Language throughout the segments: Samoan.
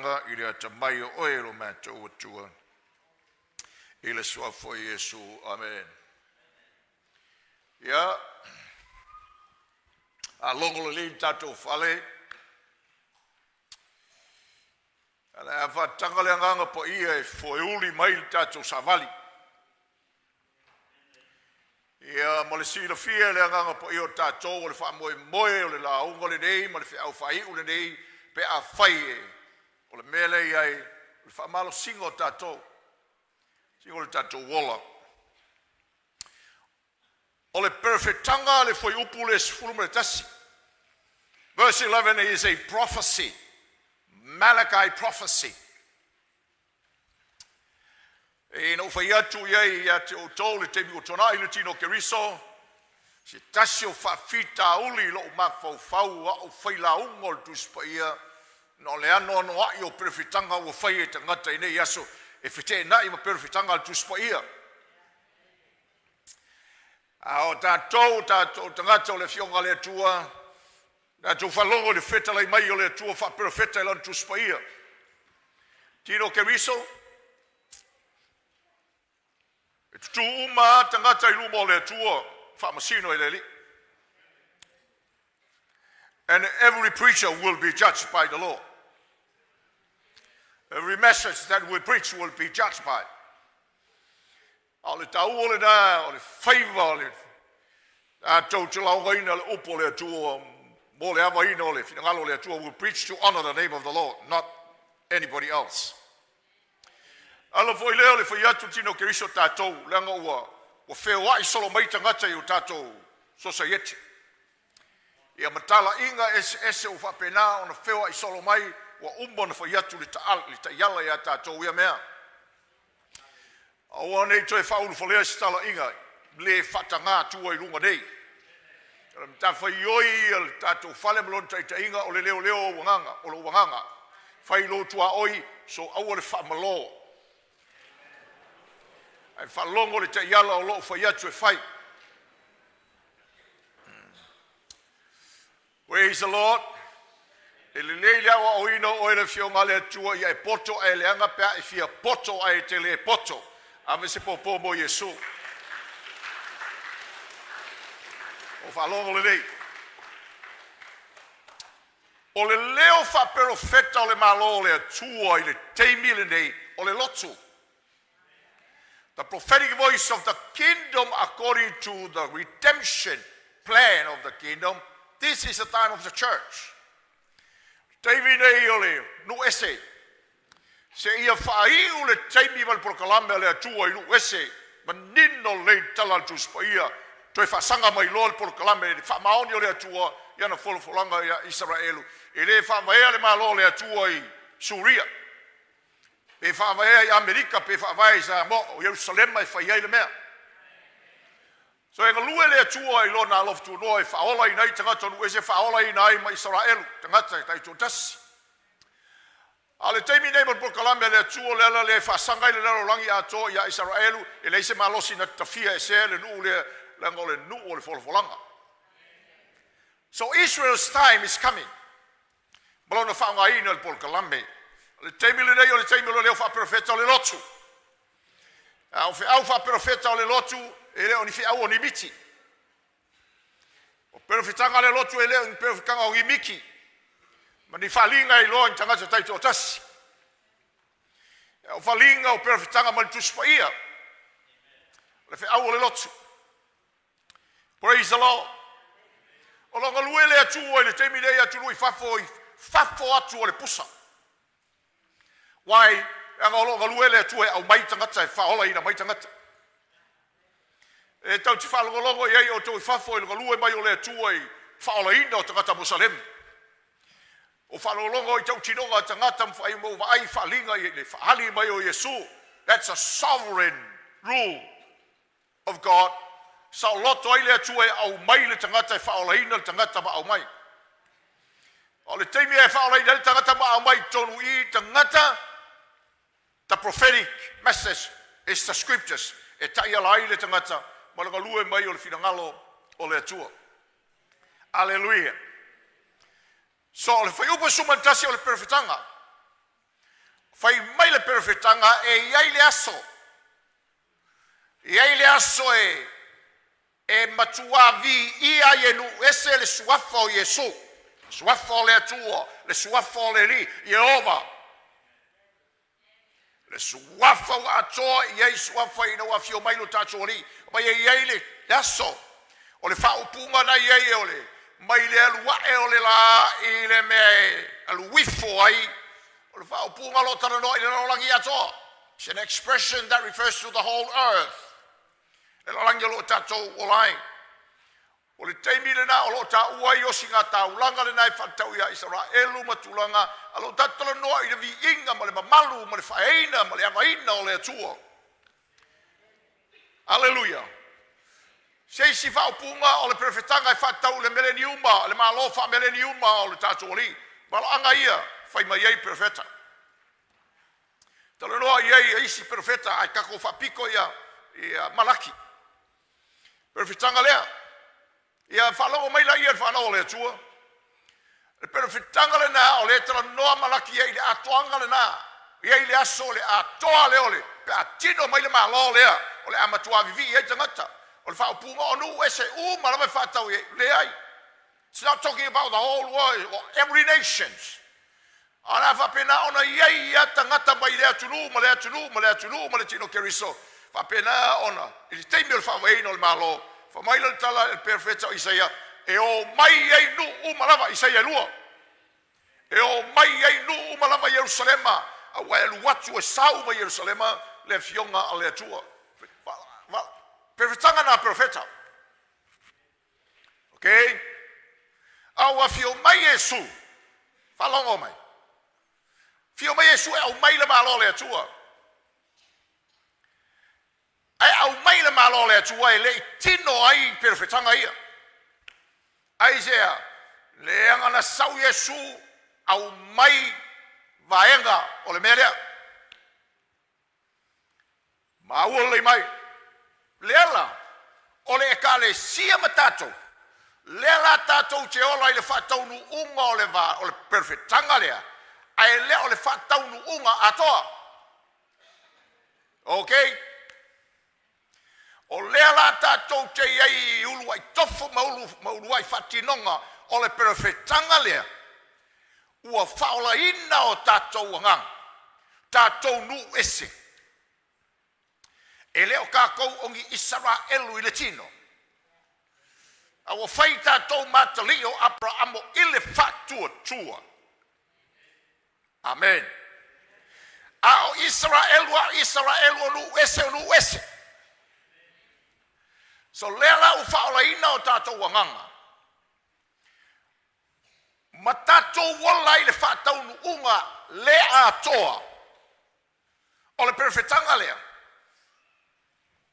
faautautaga i le atamai o oe lo matou Atua. I le suafa o Iesu. Amen. Ia, a logo lelei le tatou fale, o le a faataga le agaga paia e foeuli mai le tatou savali. Ia, mo le silafia e le agaga paia o tatou o le faamoemoe o le lauga lenei ma le feau faaiu lenei pe a fai e o le mea lea i ai o le faamalosiga o tatou, siga o le tatou ola. O le perofetaga le fuaiupu le 11. Verse 11 is a prophecy, Malachi prophecy. E ina ua fai atu i ai ia te outou le taimi ua tuanai le tino o Keriso, se tasi o faafitauli i lou mafaufau a'u failauga o le Tusi Paia, na o le anoanoai o perofetaga ua fai e tagata i nei aso e feteenai ma perofetaga a le Tusi Paia. A o tatou, tatou tagata o le Afioga a le Atua, tatou faalogo i le fetalai mai o le Atua faaperofeta i lana Tusi Paia. Tino Keriso, e tutū uma lava tagata i luma o le Atua faamasino e le Alii. And every preacher will be judged by the Lord. Every message that we preach will be judged by. A o le taua lena o le faiva o le tatou te laugaina le upu o le Atua mo le avaina o le finagalo o le Atua. We preach to honor the name of the Lord, not anybody else. Ala foi lea o le fai atu tino Keriso tatou, leaga ua feoai solo mai tagata i o tatou society. Ia matalaiga eseese ua faapena ona feoai solo mai, ua uma ona fai atu le taiala ia tatou ia mea. Aua nei toe faaulufaleina se talaiga le faatagā tua i luga nei. O le matafaioi a le tatou fale ma lona taitaiga o le leoleo o agaga, o lou agaga. Fai lou tuaoi, so aua le faamalō. Ae faalogo le taiala o loo fai atu e fai. Praise the Lord. E lelei le aoaoina o oe le afioga a le Atua ia e poto ae leaga pe a e fia poto ae te le poto. Ave se pōpō mo Iesu. O faalogo lelei. O le leo faaperofeta o le Malo o le Atua i le taimi lenei o le lotu. The prophetic voice of the kingdom according to the redemption plan of the kingdom. This is the time of the church. Taimi nei o le nuu ese. Se ia faaiu le taimi ma le polokalame a le Atua i nuu ese, manino lelei tala a le Tusi Paia, toe faasaga mai loa le polokalame le faamaoni o le Atua i ana folafolaga ia Isaraelu. E le faavaea le Malo o le Atua i Suria, pe faavaea i Amerika, pe faavae i Samoa, o Ierusalema e fai ai le mea. So e galue le Atua i lona alofa tunoa e faaolaina ai tagata o nuu ese, faaolaina ai ma Isaraelu, tagata e taitoatasi. A o le taimi nei mo le polokalame a le Atua le ala lea e faasaga ai le lalolagi atoa ia Isaraelu, e leai se malosi na tafia esea le nuu lea, leaga o le nuu o le folafolaga. So Israel's time is coming. Ma lona faaaogaina o le polokalame. O le taimi lenei o le taimi o le leo faaperofeta o le lotu. A o feau faaperofeta o le lotu, e le o ni feau o ni miti. O perofetaga a le lotu e le o ni perofetaga o ni miti. Ma ni faaliga e iloa i ni tagata taitoatasi. O faliga o perofetaga ma le Tusi Paia. O le feau o le lotu. Praise the Lord. O lo galue le Atua i le taimi nei atunuu i fafo atu o le pusa. Why? Leaga o lo galue le Atua e aumai tagata e faaolaina mai tagata. E tau te faalogologo i ai o outou i fafo i le galue mai o le Atua i faaolaina o tagata Musalemi. O faalogologo i tautinoga a tagata ma whai mo vaai faaliga i le faali mai o Iesu. That's a sovereign rule of God. Saoloto ai le Atua e aumai le tagata e faaolaina le tagata ma aumai. O le taimi e faaolaina le tagata ma aumai tonu i tagata, the prophetic message is the scriptures. E taiala ai le tagata ma le galue mai o le finagalo o le Atua. Alleluia. So o le fuaiupu 11 o le perofetaga. Fai mai le perofetaga e i ai le aso, e i ai le aso e e matuā viia ai e nuu ese le suafa o Iesu, suafa o le Atua, le suafa o le Alii, Ieova. Le suafa ua atoa i ai suafa ina ua afio mai lo tatou Alii, ma e i ai le aso o le faaupuga na i ai o le mai le alu ae o le lā i le mea e alu ifo ai, o le faaupuga o lo o talanoa i le lalolagi atoa. It's an expression that refers to the whole earth. Le lalolagi o lo o tatou ola ai. O le taimi lena o lo o taua ai osigataulaga lena e faatatau ia Isaraelu ma tulaga a lo o tatou talanoa i le viiga ma le mamalu ma le faaeaina ma le avaina o le Atua. Aleluia. Se isi faaupuga o le perofetaga e faatatau i le meleniuma, le malo faameleniuma o le tatou Alii. Valoaga ia fai mai ai perofeta. Talanoa i ai e isi perofeta ae tatou faapito ia, ia Malaki. Perofetaga lea. Ia faalogo mai laia i le fanau a le Atua. Le perofetaga lena o le talanoa Malaki ai i le atoaga lena. E i ai le aso o le atoa lea o le pe a tino mai le malo lea o le a matua vivii ai tagata. O le faaupuga o nuu ese uma lava e faatatau i ai. Leai. It's not talking about the whole world or every nations. A o le a faapena ona i ai ia tagata mai le atunuu ma le atunuu ma le atunuu ma le tino Keriso, faapena ona i le taimi o le faavaeina o le Malo, fai mai le tala i le perofeta o Isaia, e o mai ai nuu uma lava, Isaia 2, e o mai ai nuu uma lava i Ierusalema, aua e alu atu e sau mai Ierusalema le afioga a le Atua. Perofetaga na perofeta. Ok? A ua afio mai Iesu, faalogo mai. Afio mai Iesu e aumai le Malo o le Atua. Ae aumai le Malo o le Atua e le i tino ai perofetaga ia. Aisea? Leaga na sau Iesu aumai vaega o le mea lea. Maua lelei mai. Lea la, o le ekalesia ma tatou, lea la tatou te ola i le faataunuuga o le, va, o le perofetaga lea, ae le o le faataunuuga atoa. Ok? O lea la tatou te i ai i uluai tofo ma, ulu, ma uluai faatinoga o le perofetaga lea, ua faaolaina o tatou agaga, tatou nuu ese. E le o tatou o ni Isaraelu i le tino, a ua fai tatou ma atalii o Aperaamo i le faatuatua. Amen. A o Isaraelu a o Isaraelu o nuu ese o nuu ese. So lea la ua faaolaina o tatou agaga ma tatou ola ai le faataunuuga le atoa o le perofetaga lea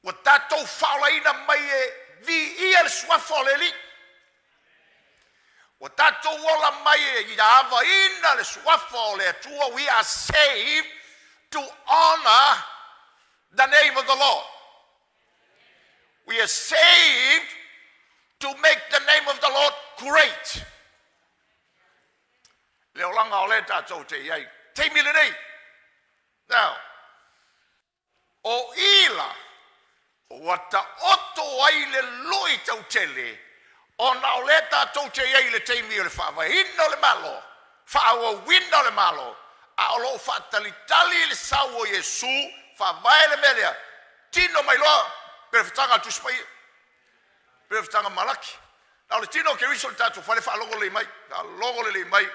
ua tatou faaolaina mai e viia le suafa o le Alii. Ua tatou ola mai e ia avaina le suafa o le Atua. We are saved to honor the name of the Lord. We are saved to make the name of the Lord great. Le olaga o lea tatou te i ai. Taimi lenei. Now, o i la, ua taoto ai le lui tautele, ona o lea tatou te i ai i le taimi o le faavaeina o le Malo, faaauauina o le Malo, a o lo o faatalitali le sau o Iesu, faavae le mea lea, tino mai loa perofetaga a le Tusi Paia, perofetaga Malaki. Na o le tino o Keriso le tatou fale, faalogo lelei mai, faalogo lelei mai,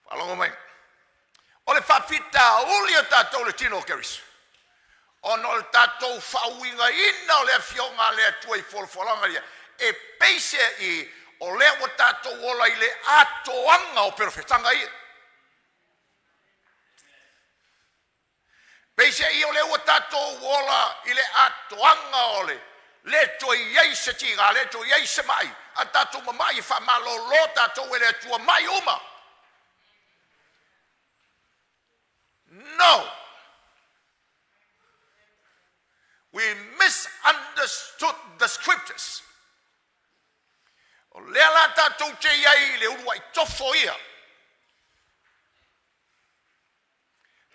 faalogo mai. O le faafitauli o tatou le tino o Keriso, ona o le tatou faauigaina o le afioga a le Atua i folafolaga ia, e peiseai o lea ua tatou ola i le atoaga o perofetaga ia. Peiseai o lea ua tatou ola i le atoaga o le le toe i ai se tiga, le toe i ai se mai, a tatou mamai e faamalolo tatou e le Atua mai uma. No! We misunderstood the scriptures. O lea la tatou te i ai i le uluai tofo ia.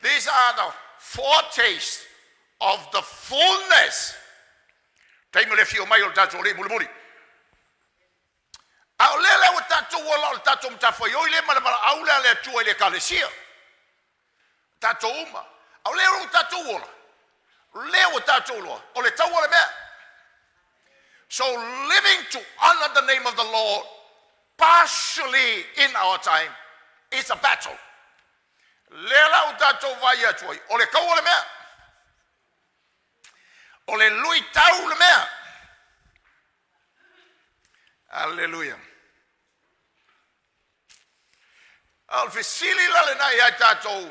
These are the foretaste of the fullness. Taimi o le afio mai o le tatou Alii mulimuli. A o lea la ua tatou ola o le tatou matafaioi lea ma le valaau lea a le Atua i le Ekalesia. Tatou uma. A o lea ua tatou ola, lea ua tatou iloa, o le taua le mea. So living to honor the name of the Lord partially in our time is a battle. Lea la ua tatou vaai atu ai, o le kaua le mea. O le luitau le mea. Aleluia. A o le fesili la lena ia i tatou,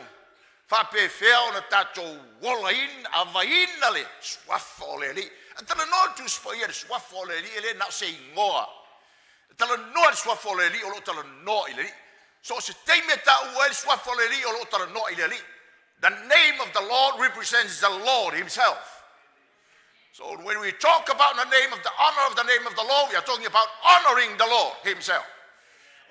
faapefea ona tatou olaina, avaina le suafa o le Alii? A talanoa le Tusi Paia i le suafa o le Alii, e le na o se igoa. E talanoa i le suafa o le Alii, o lo o talanoa i le Alii. So o se taimi e taua ai le suafa o le Alii, o lo o talanoa i le Alii. The name of the Lord represents the Lord himself. So when we talk about the name of the honor of the name of the Lord, we are talking about honoring the Lord himself.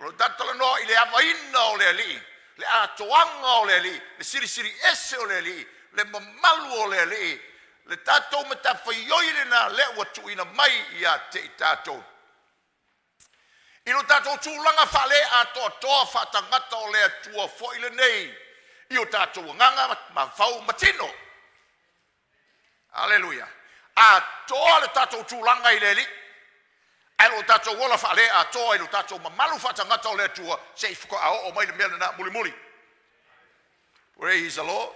O lo tatou talanoa i le avaina o le Alii, le atoaga o le Alii, le silisili ese o le Alii, le mamalu o le Alii, le tatou matafaioi lena lea ua tuuina mai ia te i tatou. I lo tatou tulaga faale-atoatoa faatagata o le Atua foi lenei i o tatou agaga mafaufau ma tino. Aleluia. Atoa le tatou tulaga i le Alii, ae lo tatou ola faale-atoa i lo tatou mamalu faatagata o le Atua se i faatoa oo mai le mea lena mulimuli. Praise the Lord.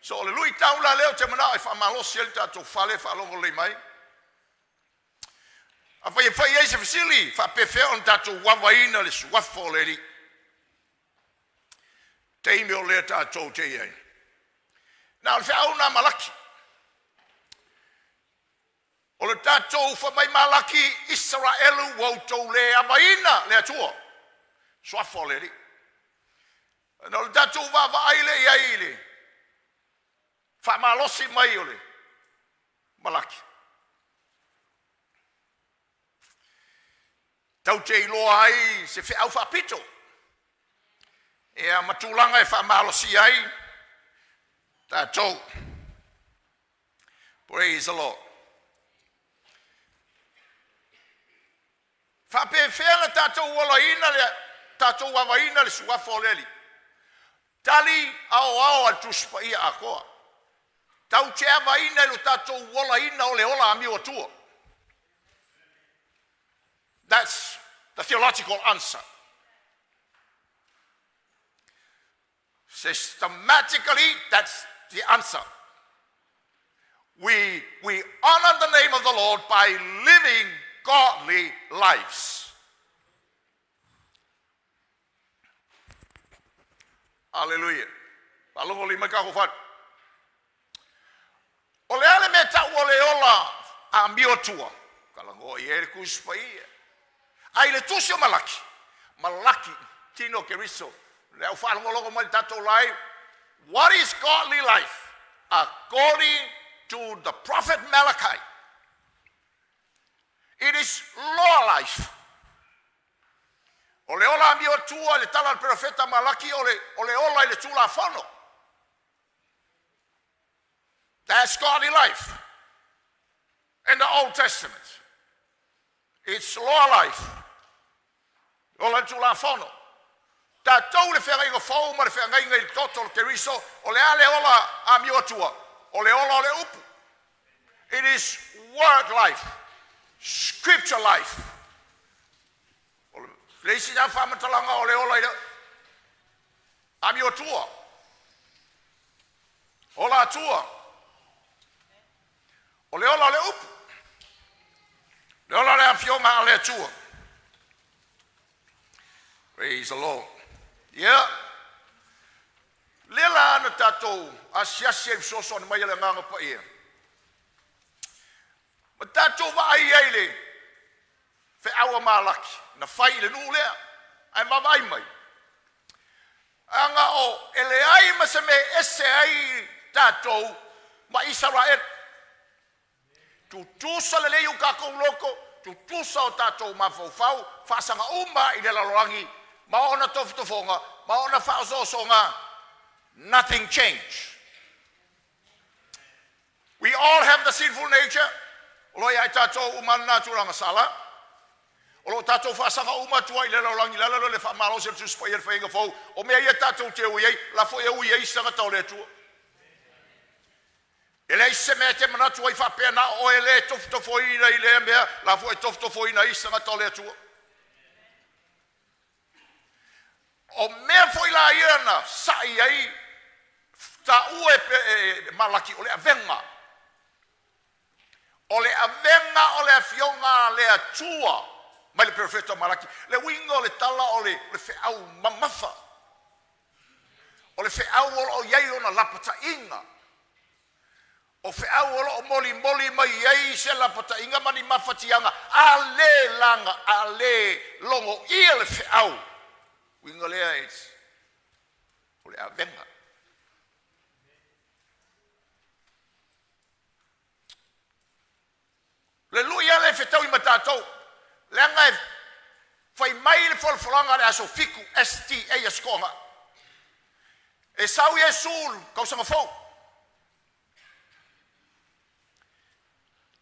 So o le luitau la lea ou te manao e faamalosi ai le tatou fale faalogo lelei mai. Afai e fai ai se fesili, faapefea ona tatou avaina le suafa o le Alii? Taimi o lea tatou te i ai. Na o le feau na Malaki. O le tatou fai mai Malaki, Isaraelu ua outou le avaina le Atua, suafa o le Alii. Na o le tatou vaavaai lea i ai i le faamalosi mai o le Malaki. Tau te iloa ai se feau faapito ia ma tulaga e faamalosia ai tatou. Praise the Lord. Faapefea na tatou olaina le tatou avaina le suafa o le Alii? Tali aoao a le Tusi Paia atoa. Tau te avaina i lo tatou olaina o le ola amio atua. That's the theological answer. Systematically, that's the answer. We honor the name of the Lord by living godly lives. Aleluia. Faalogo lelei mai kako fale. O le a le mea tau o le ola amio atua? Talanoa i ai le Tusi Paia. A i le tusi o Malaki, Malaki, tino Keriso, le au faalogologo mai le tatou live, what is godly life? According to the prophet Malachi, it is law life. O le ola amio atua i le tala a le perofeta Malaki o le, o le ola i le Tulafono. That's godly life in the Old Testament. It's law life. Ola le Tulafono. Tatou le feagaiga fou ma le feagaiga i le toto o le Keriso, o le a le ola amio atua? O le ola o le upu. It is word life, scripture life. O le isi na faamatalaga o le ola i le amio atua. Ola atua. O le ola o le upu. Le ola o le afioga a le Atua. Praise the Lord. Yeah. Lea la na tatou asiasi ai fesoasoani mai a le Agaga Paia. Ma tatou vaai ai le feau a Malaki na fai i le nuu lea, ae vaavaai mai. Aga o e leai ma se mea ese ai tatou ma Isaraelu. Tutusa lelei o tatou loto, tutusa o tatou mafaufau, faasaga uma i le lalolagi ma ona tofotofoga, ma ona faaosoosoga. Nothing change. We all have the sinful nature. O lo o ia i tatou uma lena tulaga sala. O lo o tatou faasaga uma atu ai i le lalolagi i le ala lea o le faamalosi o le Tusi Paia i le Faiga Fou. O mea ia tatou te ui ai, la foi e ui ai isi tagata o le Atua. E leai se mea e te manatu ai faapea na o oe lea e tofotofoina i lea mea, la foi e tofotofoina ai isi tagata o le Atua. O mea foi la ia na sa'i ai taua e Malaki o le avega. O le avega o le afioga a le Atua mai le perofeta o Malaki. Le uiga o le tala o le feau mamafa, o le feau o lo o i ai ona lapataiga, o feau o lo o molimoli mai ai se lapataiga ma ni mafatiaga a le laga, a le logoia le feau, uiga lea o le avega. Le lui lava lea e fetaui ma tatou, leaga e fai mai le folafolaga a le aso 7 SDA Aso Toonai, e sau Iesu i le tausaga fou.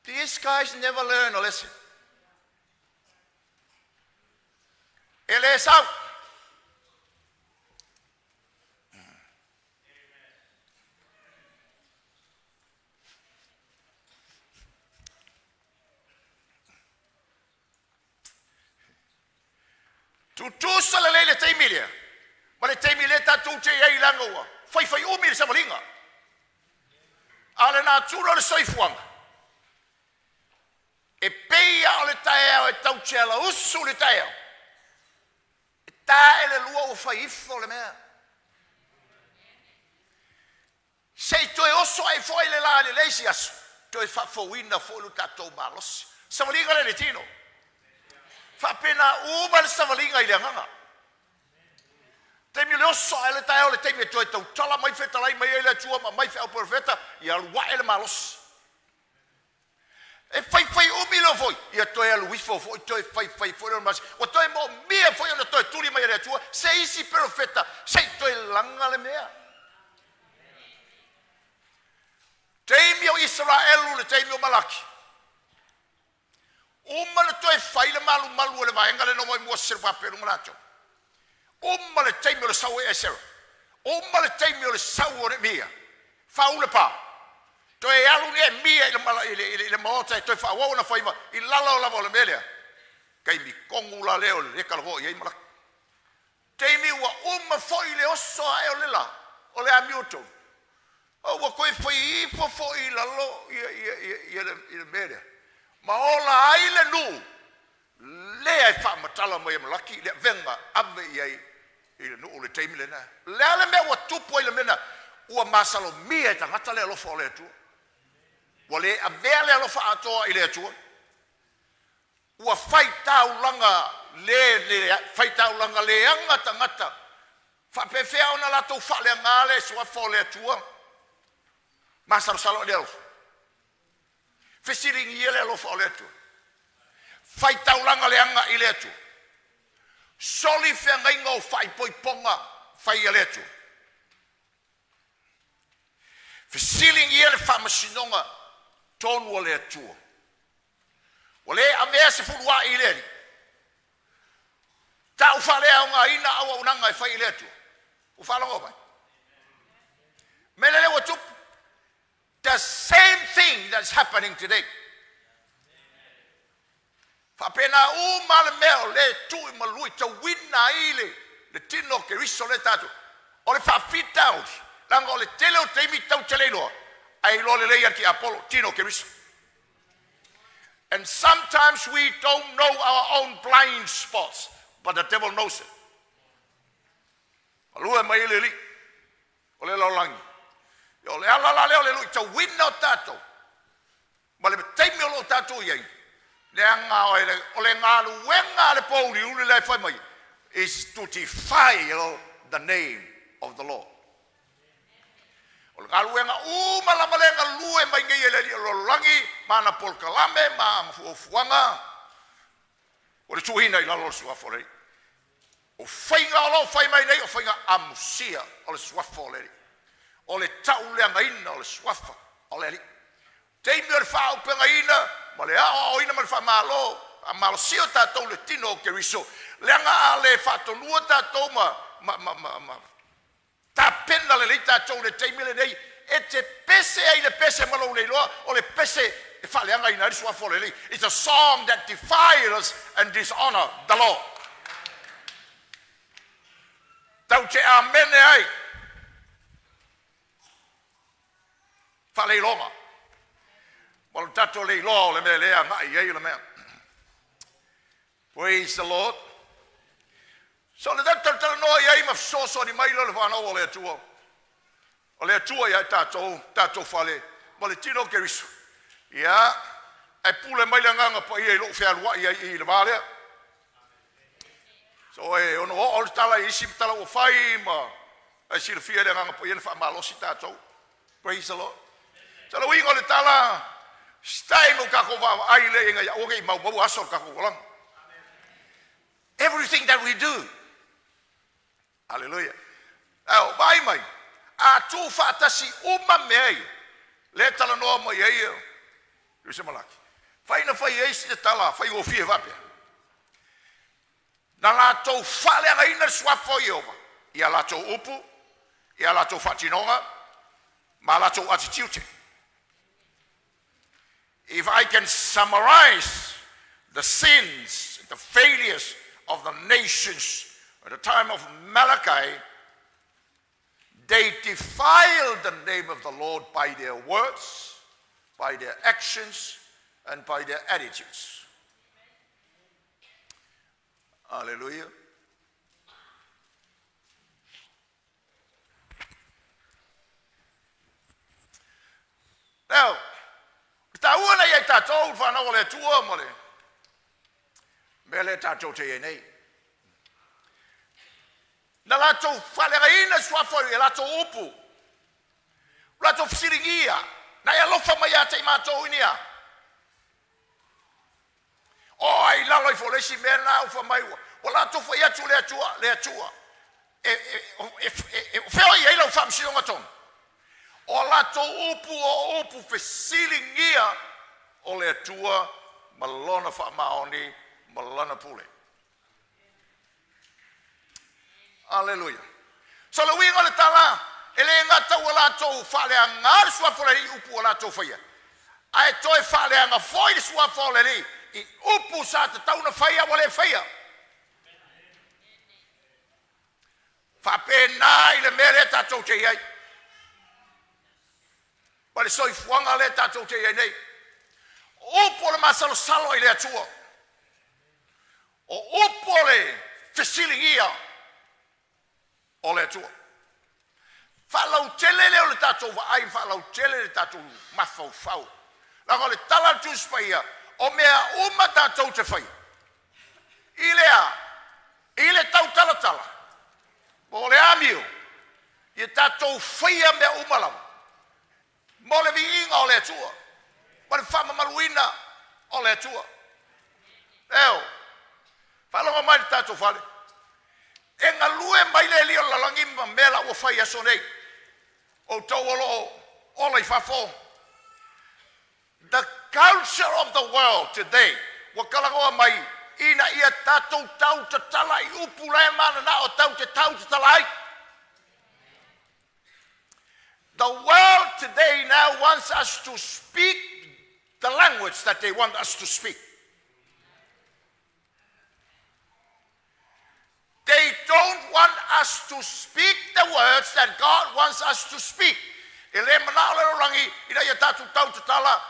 These guys never learn a lesson. E le sau. Tutusa lelei le taimi lea ma le taimi lea tatou te i ai leaga ua faifaiumi le savaliga. A o le natura o le soifuaga, e pei lava o le taeao e tau te alausu le taeao, e ta ea le 2 ua fai ifo le mea. Se i toe oso ae foi le la i le isi aso, toe faafouina foi lo tatou malosi. Savaliga lea i le tino. Faapena uma le savaliga i le agaga. Taimi o le oso ae le taeao le taimi e toe tautala mai fetalai mai ai le Atua ma aumai feau perofeta, ia alu ae le malosi. E faifai umi loa foi, ia toe alu ifo foi, toe faifai foi lona malosi. Ua toe moomia foi ona toe tuli mai e le Atua se isi perofeta se i toe laga le mea. Taimi o Isaraelu, le taimi o Malaki, uma ona toe fai le malumalu o le vaega lea na omai Mose Serubabelu ma latou. Uma le taimi o le sau o Esera, uma le taimi o le sau o Neemia, fau le pa. Toe alu Neemia i le, i le, i le maota e toe faaauau ona faiva i lalo lava o le mea lea. Taimi tonu la lea o le talanoa i ai Malaki. Taimi ua uma foi le oso ae o le la, o le amiotonu, a ua toe fai ifo foi i lalo ia, ia, ia, ia le, ia le mea lea, ma ola ai le nuu lea e faamatala mai e Malaki le avega ave i ai i le nuu le taimi lena. Le a le mea ua tupu ai le mea lena? Ua masalomia e tagata le alofa o le Atua. Ua le avea le alofa atoa i le Atua. Ua faitaulaga le le faitaulaga leaga tagata. Faapefea ona latou faaleaga le suafa o le Atua? Masalosalo i le alofa. Fesiligia le alofa o le Atua. Faitaulaga leaga i le Atua. Soli feagaiga o faaipoipoga fai a le Atua. Fesiligia le faamasinoga tonu a le Atua. Ua le avea se fuluai i le Alii. Tau faaleaogaina auaunaga e fai i le Atua. Ua faalogo mai? Mea lea ua tupu. The same thing that's happening today. Faapena uma le mea o lea e tuu i malu tauina ai le, le tino o Keriso lea tatou. O le faafitauli, leaga o le tele o taimi tau te le iloa, ae iloa lelei e le tiapolo, tino o Keriso. And sometimes we don't know our own blind spots, but the devil knows it. Alua mai le alii o le lalolagi. O le ala la lea o le luitauina o tatou ma le taimi o lo o tatou i ai, leaga o le galuega a le pouliuli la e fai mai is to defile the name of the Lord. O le galuega uma lava lea galue mai nei e le alii o le lalolagi ma ana polokalame ma ana fuafuaga, o le tuuina i lalo o le suafa o le Alii. O faiga o lo o fai mai nei o faiga amusia o le suafa o le Alii. O le tauleagaina o le suafa o le Alii. Taimi o le faaaupegaina ma le aoaoina ma le faamalo, faamalosia o tatou i le tino o Keriso, leaga a le faatonua tatou ma, ma, ma, ma, ma tapena lelei tatou i le taimi lenei, e te pese ai i le pese ma lou le iloa, o le pese e faaleagaina ai le suafa o le Alii. It's a song that defiles and dishonor the Lord. Tau te amene ai faaleiloga. Ma lo tatou leiloa o le mea lea agai i ai le mea. Praise the Lord. So le tatou talanoa i ai ma fesoasoani mai lea o le fanau o le Atua. O le Atua ia tatou, tatou fale, ma le tino o Keriso. Ia, ae pule mai le agaga paia i lou fealuai ai i le va lea. So e ono oo le tala i isi tala ua fai ma ae silafia e le agaga paia le faamalosi tatou. Praise the Lord. So le uiga o le tala, stai mo tatou vaavaai lea ina ia aua ne i maumau aso o le tatou olaga. Everything that we do. Hallelujah. Ao, vaai mai, a tuufaatasi uma mea ia, lea e talanoa mai ai Luisa Malaki. Fai na fai ai se tala faigofie faapea. Na latou faaleagaina le suafa o Ieova i a latou upu, i a latou faatinoga, ma a latou attitude. If I can summarize the sins, the failures of the nations at the time of Malachi, they defiled the name of the Lord by their words, by their actions, and by their attitudes. Hallelujah. Now, le taua na ia i tatou le fanau o le Atua ma le mea lea tatou te i ai nei. Na latou faaleagaina le suafa i latou upu, o latou fesiligia, na e alofa mai ia te i matou i nia. O ai lalo ifo o le isi mea lena ua fai mai ua, ua latou fai atu le Atua, le Atua. E, e, e, e, e, o fea o i ai lau faamasinoga tonu? O a latou upu o upu fesiligia o le Atua ma lona faamaoni ma lana pule. Aleluia. So le uiga o le tala, e le gata ua latou faaleaga le suafa o le Alii i upu ua latou faia, ae toe faaleaga foi le suafa o le Alii i upu sa tatau ona faia ua le faia. Faapena i le mea lea tatou te i ai, ma le soifuaga lea tatou te i ai nei. O upu o le masalosalo i le Atua, o upu o le fesiligia o le Atua. Faalautele lea o le tatou vaai, faalautele le tatou mafaufau. Leaga o le tala a le Tusi Paia, o mea uma tatou te faia, i le a? I le tautalatala, po o le amio, ia tatou faia mea uma lava mo le viiga o le Atua, ma le faamamaluina o le Atua. Eo, faalogo mai le tatou fale, e galue mai le alii o le lalolagi ma mea la ua fai i aso nei. Outou o lo o ola i fafo. The culture of the world today ua talanoa mai ina ia tatou tautatala i upu la e mananao tau te tautatala ai. The world today now wants us to speak the language that they want us to speak. They don't want us to speak the words that God wants us to speak. E le manao le lalolagi ina ia tatou tautatala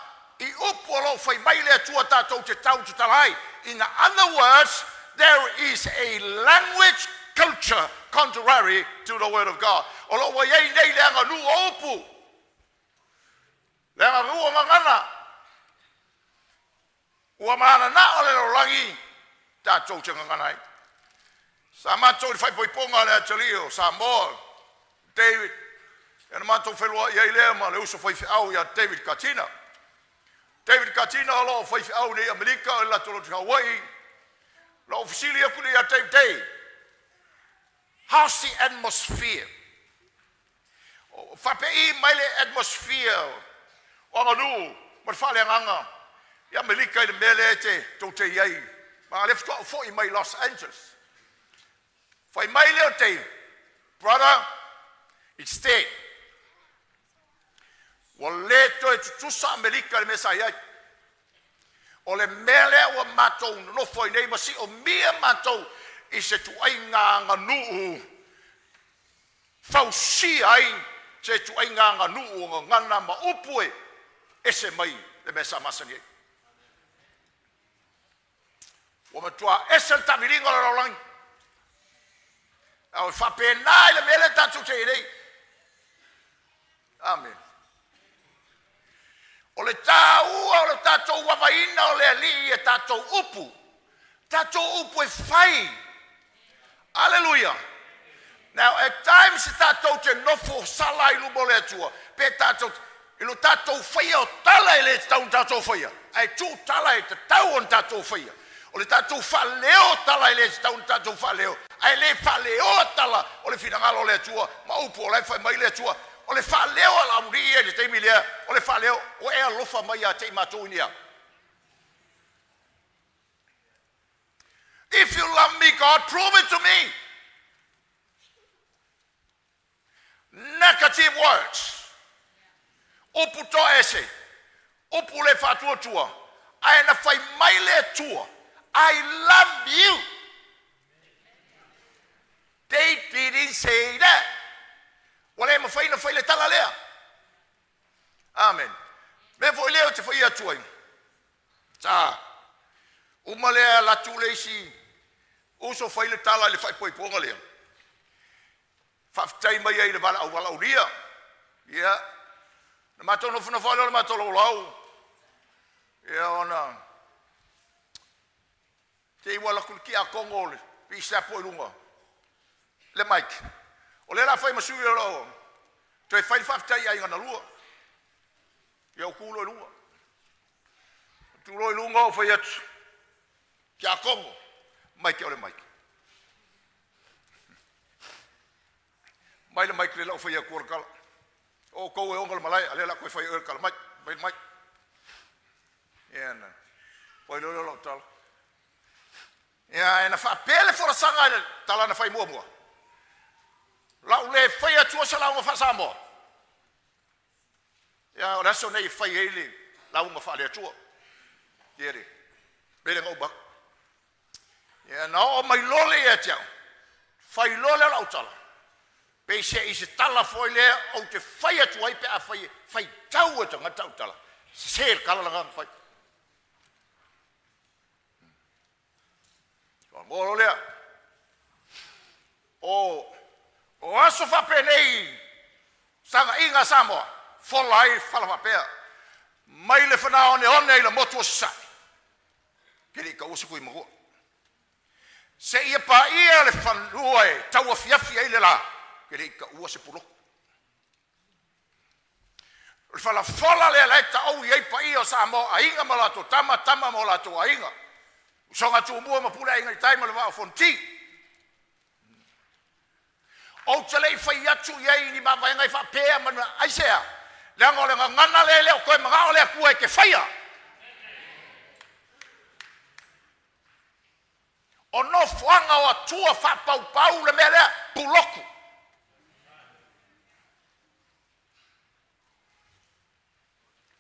i upu o lo o fai mai le Atua tatou te tautatala ai. In other words, there is a language culture contrary to the word of God. O lo o ua i ai nei le aganuu o upu, le aganuu o gagana, Ua mananao le lalolagi tatou te gagana ai. Sa matou i le faaipoipoga a le atalii o Samoa, David, ia na matou feiloai ai lea ma le uso faifeau ia David Katina. David Katina o lo o faifeau nei i Amerika o le latou lotu i Hawaii. Na ou fesili atu lea ia David, Dave, how's the atmosphere? Faapei mai le atmosphere o aganuu ma le faaleagaga i Amerika i le mea lea e te tou te i ai. Ma o lea faatoa ou foi mai Los Angeles. Fai mai lea o Dave, brother, it's dead. Ua le toe tutusa Amerika i le mea sa i ai. O le mea lea ua matou nonofo ai nei ma siomia matou i se tuaiga aganuu fausia ai se ituaiga aganuu o gagana ma upu e ese mai le mea sa masani ai. Ua matua ese le taamiliga o le lalolagi. A o faapena i le mea lea tatou te i ai nei. Amene. O le taua o le tatou avaina o le Alii i a tatou upu, tatou upu e fai. Aleluia! Now, at times tatou te nofo sala ai luma o le Atua, pe tatou i lo tatou faia o tala e le tatau ona tatou faia, ae tuu tala e tatau ona tatou faia. O le tatou faaleo o tala e le tatau ona tatou faaleo, ae le faaleoa tala o le finagalo o le Atua ma upu o la e fai mai le Atua. O le faaleo a le aualii ia i le taimi lea, o le faaleo, ua e alofa mai ia te i matou i ni a? If you love me, God, prove it to me. Negative words. Upu toese, upu le faatuatua, ae na fai mai le Atua, I love you. They didn't say that. Ua le mafai ona fai le tala lea. Amen. Mea foi lea ou te fai atu ai. Sa uma lea alu atu le isi uso fai le tala i le faaipoipoga lea. Faafetai mai ai i le valaau valaaulia. Ia, na matou nofonofo lava lea o le matou laulau. Ia ona te i ua alu atu le tiakono o le pisapo i luga le mic. O lea o le a fai ma sui o lau toe fai le faafetai i aiga na lua. Ia ou tu loa i luga. Tu loa i luga ou fai atu, tiakono, mai ke o le mic. Mai le mic le lau fai atu o le tala. O outou e ona le malae, a lea o le a toe fai e oe le tala mai, mai le mic. Ia na fai loa lea o lau tala. Ia ae na faapea le folasaga i le tala na fai muamua, lau le fai atua se lauga faa-Samoa. Ia o le aso nei e fai ai le lauga faale-Atua. Ia le mea lea na uma atu. Ia na oo mai loa lea ia te au, fai loa lea o lau tala, peiseai se tala foi lea ou te fai atu ai pe a fai e faitau e tagata au tala, sese le tala lena na fai. Ona goa loa lea. O, o aso faapenei sagaiga a Samoa, fola ai fala faapea, mai le fanaoneone i le motu o Sasae, ke le i taua se Tuimanua. Seia paia le fanua e tauafiafi ai le la, ke le i taua se pulotu. O le falafola lea la e taou i ai paia o Samoa, aiga ma latou tama, tama ma o latou aiga, usoga Tumua ma Pule, Aiga i Tai ma le Vaa o Fonoti. Ou te le i fai atu i ai i ni mavaega e faapea ma aisea, leaga o le gagana lea e le o toe manao le Atua e te faia. O nofoaga o atua faapaupau le mea lea, pulotu.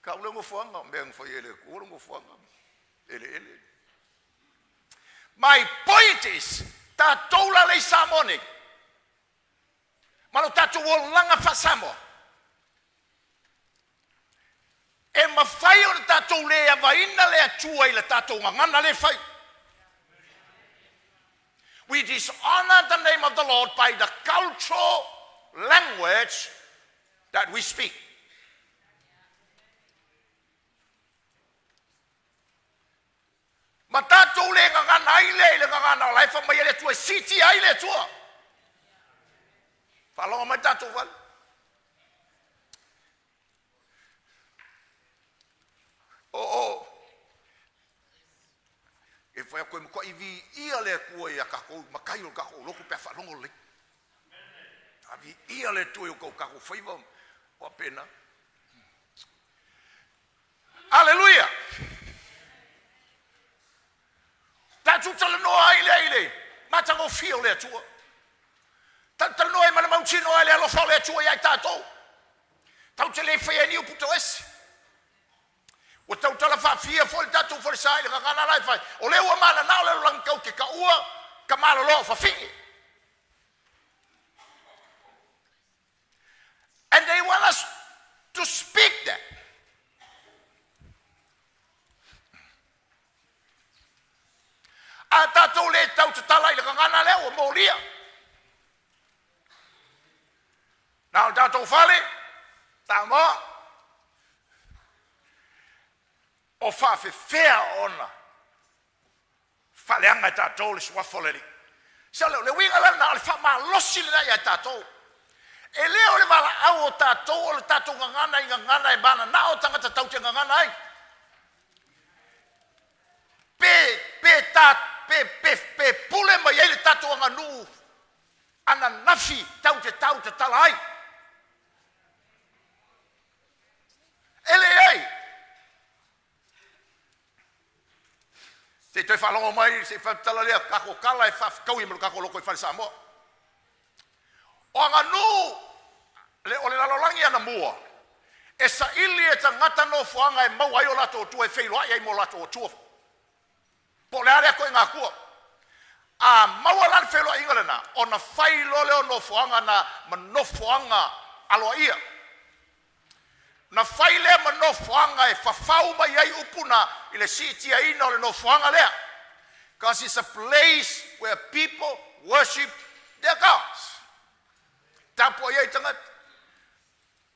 Tau le nofoaga, o mea na fai e le Atua le nofoaga, eleele. My point is, tatou la lea i Samoa nei, ma lo tatou olaga faa-Samoa, e mafai ona tatou le avaina le Atua i le tatou gagana lea e fai. We dishonor the name of the Lord by the cultural language that we speak. Ma tatou le gagana ai lea i le gagana o la e fai mai ai le Atua e siitia ai le Atua. Faalogo mai tatou fale. O o e fai atu e matuai viia le Atua ia tatou matai o le tatou lotu pe a faalogo lelei. A viia le Atua i o tatou faiva. Faapena. Aleluia! Tatou talanoa ai lea i le matagofie o le Atua. Tatou talanoa ai ma le mautinoa i le alofa o le Atua ia i tatou. Tatou te le faia ai ni upu toese. Ua tautala faafia foi le tatou falesa i le gagana la e fai, o lea ua mananao le lalolagi tatou te taua ka malolo o fafine. And they want us to speak that. A tatou le tautatala i le gagana lea ua molia. Na o tatou fale, Samoa, o faafefea ona faaleaga e tatou le suafa o le Alii. Se o le uiga la lena o le faamalosi lena ia tatou. E le o le valaau o tatou o le tatou gagana i gagana e mananao tagata tatou te gagana ai. Pe pe ta pe pe pe pule mai ai le tatou aganuu ananafi tau te tau tatala ai. E leai. Se i toe faalogo mai se i faamatala lea tatou tala e faafetaui ma le tatou lotoifale Samoa. O aganuu le o le lalolagi anamua e saili e tagata nofoaga e maua ai o latou atua e feiloai ai ma o latou atua. Po o le a lea ituaiga atua. A maua la le feiloaiga lena, ona fai loa lea o nofoaga na ma nofoaga aloaia. Na fai lea ma nofoaga e fafau mai ai upu na i le siitiaina o le nofoaga lea. Because it's a place where people worship their gods. Tapuai ai tagata.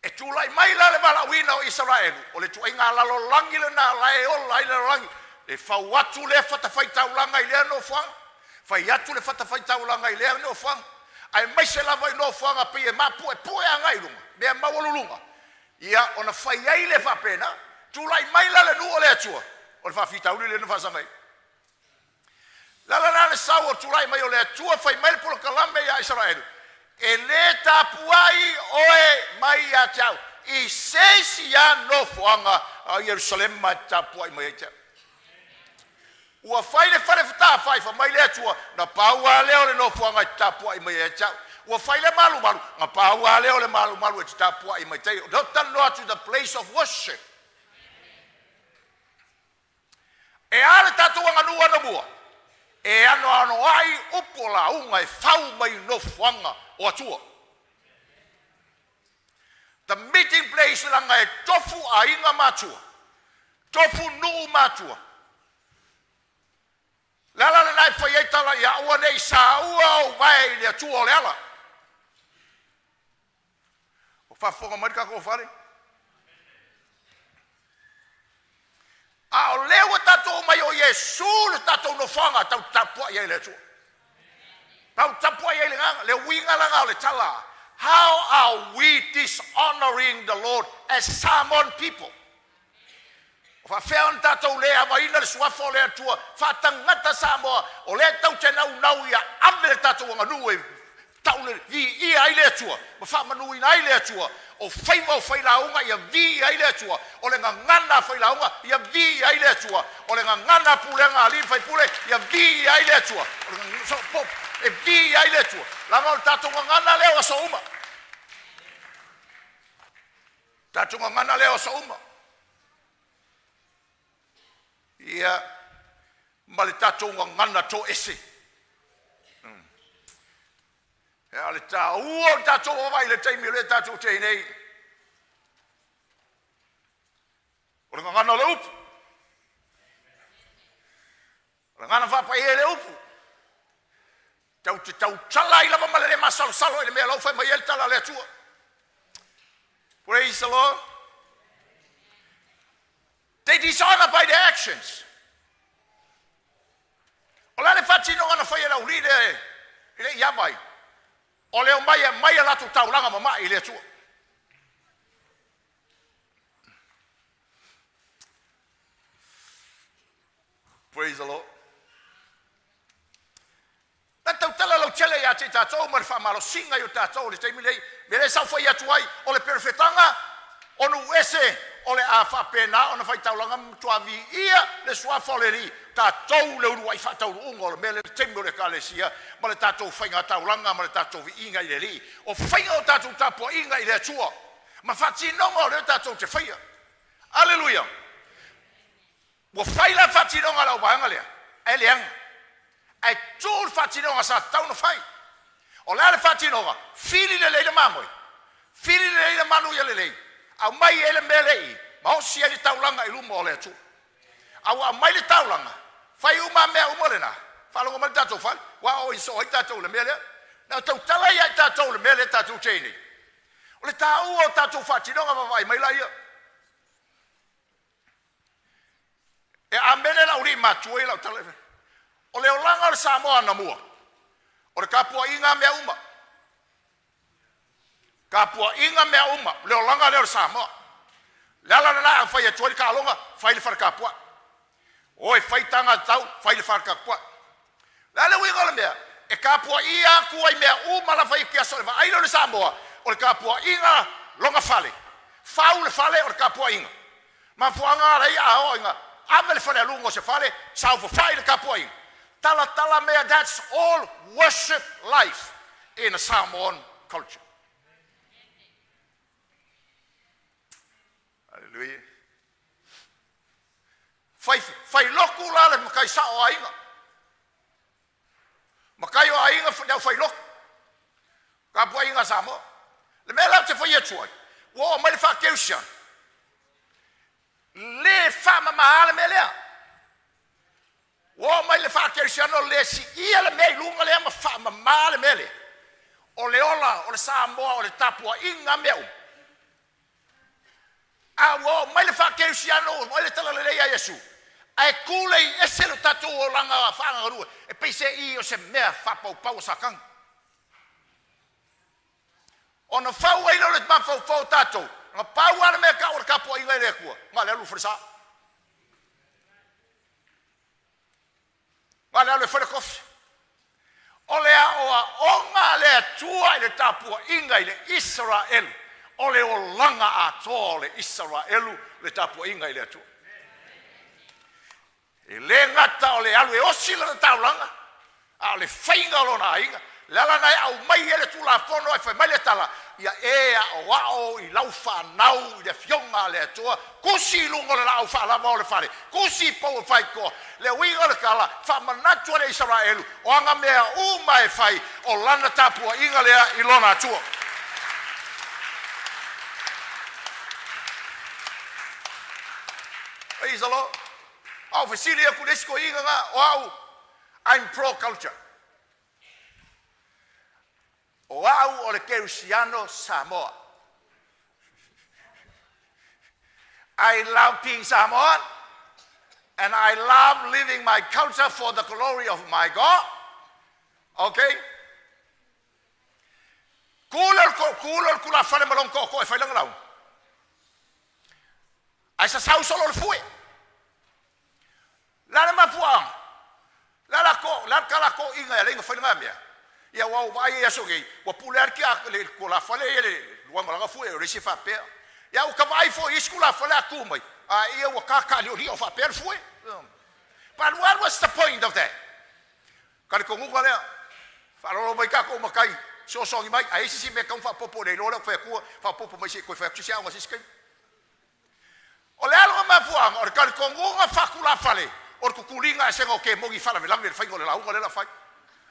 E tulai mai la le valaauina o Isaraelu, o le ituaiga lalolagi lena la e ola ai le lalolagi. E fau atu lea fatafaitaulaga i lea nofoaga, fai atu le fatafaitaulaga i lea nofoaga, aemaise lava i nofoaga pei e mapuepue agai i luga, mea maualuluga, ia ona fai ai lea faapena. Tulai mai la le nuu o le Atua, o le faafitauli lea na faasaga ai. Le ala la le sau o tulai mai o le Atua fai mai le polokalame ia Isaraelu, e le tapuai oe mai ia te au i se isi lava nofoaga a o Ierusalema e tapuai mai ai te au. Ua fai le fale fatafai, fai mai le Atua, na pau lava lea o le nofoaga e te tapuai mai ai ia te au. Ua fai le malumalu, na pau lava lea o le malumalu e te tapuai mai tai. O talanoa atu, the place of worship. E a le tatou aganuu anamua? E anoanoai upu o lauga e fau mai nofoaga o Atua. The meeting place leaga e tofu aiga matua, tofu nuu matua. Le ala lena e fai ai tala ia aua ne i saua ou vae i le Atua o le ala. O faafofoga mai le tatou fale. A o lea ua tatou omai o Iesu le tatou nofoaga tau tapuai ai le Atua. Tau tapuai ai le agaga, le uiga lana o le tala. How are we dishonoring the Lord as Samoan people? O faafefea ona tatou le avaina le suafa o le Atua faatagata Samoa o lea tau te naunau ia ave le tatou aganuu e tau le viia ai le Atua ma faamanuina ai le Atua. O faiva o failauga ia viia ai le Atua. O le gagana a failauga ia viia ai le Atua. O le gagana a pulega a alii ma faipule ia viia ai le Atua. O le so, po, e viia ai le Atua. Leaga o le tatou gagana lea o aso uma. Tatou gagana lea o aso uma. Ia, ma le tatou gagana toese. Ia, o le taua o le tatou vaavaai i le taimi o lea tatou te i nei. O le gagana o le upu. O le gagana faapaia i le upu. Tau te tautala ai lava ma le le masalosalo i le mea lau fai mai ai le tala a le Atua. Praise the Lord. They dishonor by their actions. O la le faatinoga na fai e le aualii lea e le i ava ai. O le omai e aumai a latou taulaga mama'i i le Atua. Praise the Lord. Na tautala lautele ia ia te i tatou ma le faamalosiga i o tatou i le taimi lenei. Mea lea sa ou fai atu ai, o le perofetaga o nuu ese o le a faapena ona faitaulaga ma matua viia le Suafa o le Alii, tatou le uluai faataunuuga o le mea lea i le taimi o le Ekalesia ma le tatou faigataulaga ma le tatou viiga i le Alii. O faiga o tatou tapuaiga i le Atua ma faatinoga o lea tatou te faia. Aleluia! Ua fai la le faatinoga a le auvaega lea, ae leaga. Ae tuu le faatinoga sa tatau ona fai. O le a le faatinoga? Fili lelei le mamoe, fili lelei le manu ia lelei, aumai ai le mea lea i i, ma osi ai le taulaga i luma o le Atua. A ua aumai le taulaga, fai uma mea uma lena, faalogo mai le tatou fale, ua aoaoina soo ai tatou i le mea lea. Na o tautala ia i tatou i le mea lea tatou te i ai nei. O le taua o tatou faatinoga, vaavaai mai laia. E amene le aulii matua ia lau tala. O le olaga o le Samoa anamua, o le tapuaiga a mea uma. Tapuaiga mea uma, le olaga lea o le Samoa. Le ala lena a fai atu ai le taaloga, fai le fale tapuai. O e fai taga tau, fai le fale tapuai. Le a le uiga o le mea? E tapuaia atu ai mea uma la fai i aso e vaai lea o le Samoa, o le tapuaiga lona fale. Fau le fale o le tapuaiga. Mafuaaga ala ia a oo ina ave le falealuga o se fale, saofafai le tapuaiga. Talatala mea, that's all worship life in a Samoan culture. Hallelujah. Fai, fai lotu la le matai sao o aiga. Matai o aiga le au fai lotu. Tapuaiga a Samoa. Le mea la ou te fai atu ai, ua oo mai le faakerisiano, le faamamaā le mea lea. Ua oo mai le faakerisiano le siia le mea i luga lea ma faamamā le mea lea. O le ola o le Samoa o le tapuaiga mea uma. A ua oo mai le faakerisiano, ua mai le talalelei a Iesu, ae tulei ese lo tatou olaga faagagalue, e peiseai o se mea faapaupau a Satani. Ona fau ai lea o le mafaufau o tatou, na pau lava le mea e tau o le tapuaiga i le Atua, na o le alu i le falesa. Na o le alu e fai le tofi. O le aoaoga a le Atua i le tapuaiga i le Isaraelu, o le olaga atoa o le Isaraelu le tapuaiga i le Atua. E le gata o le alu e osi lana taulaga, a o le faiga o lona aiga. Le ala lena e aumai ai le Tulafono ae fai mai le tala, ia e aoao i lau fanau i le afioga a le Atua, tusi i luga o le laau faalava o le fale, tusi i pou o faitotoa. Le uiga o le tala, faamanatu a le Isaraelu, o ana mea uma e fai, o lana tapuaiga lea i lona Atua. Praise the Lord. A o fesili atu le isi toeaina na, o au, I'm pro culture. O au o le Kerisiano Samoa. I love being Samoan and I love living my culture for the glory of my God. Okay? Ku le tulafale ma lona tootoo e fai lana lauga. Ae sasau solo le fue. Le a le mafuaaga? Le a la to, le a le tala toeaiina e ala ai ona fai lena mea? Ia aua ua vaai i ai i aso nei, ua pule lava le tia le tulafale ia le luaga o lana fue, o le isi e faapea. Ia ua ta vaai foi i isi tulafale a tu mai, a ia ua tataaliolio faapea le fue. But what was the point of that? Talitonuga lea, faalolo mai tatou matai, fesoasoani mai, a i ai se isi mea e tatau ona faaopoopo e le iloa lea ou te fai atua, faaopoopo mai se i toe fai atu se isi aoga i se isi taimi. O le a lona mafuaaga? O le talitonuga faatulafale o le tutuliga esega o kemoni i faalavelave i le faiga o le lauga lea o le a fai.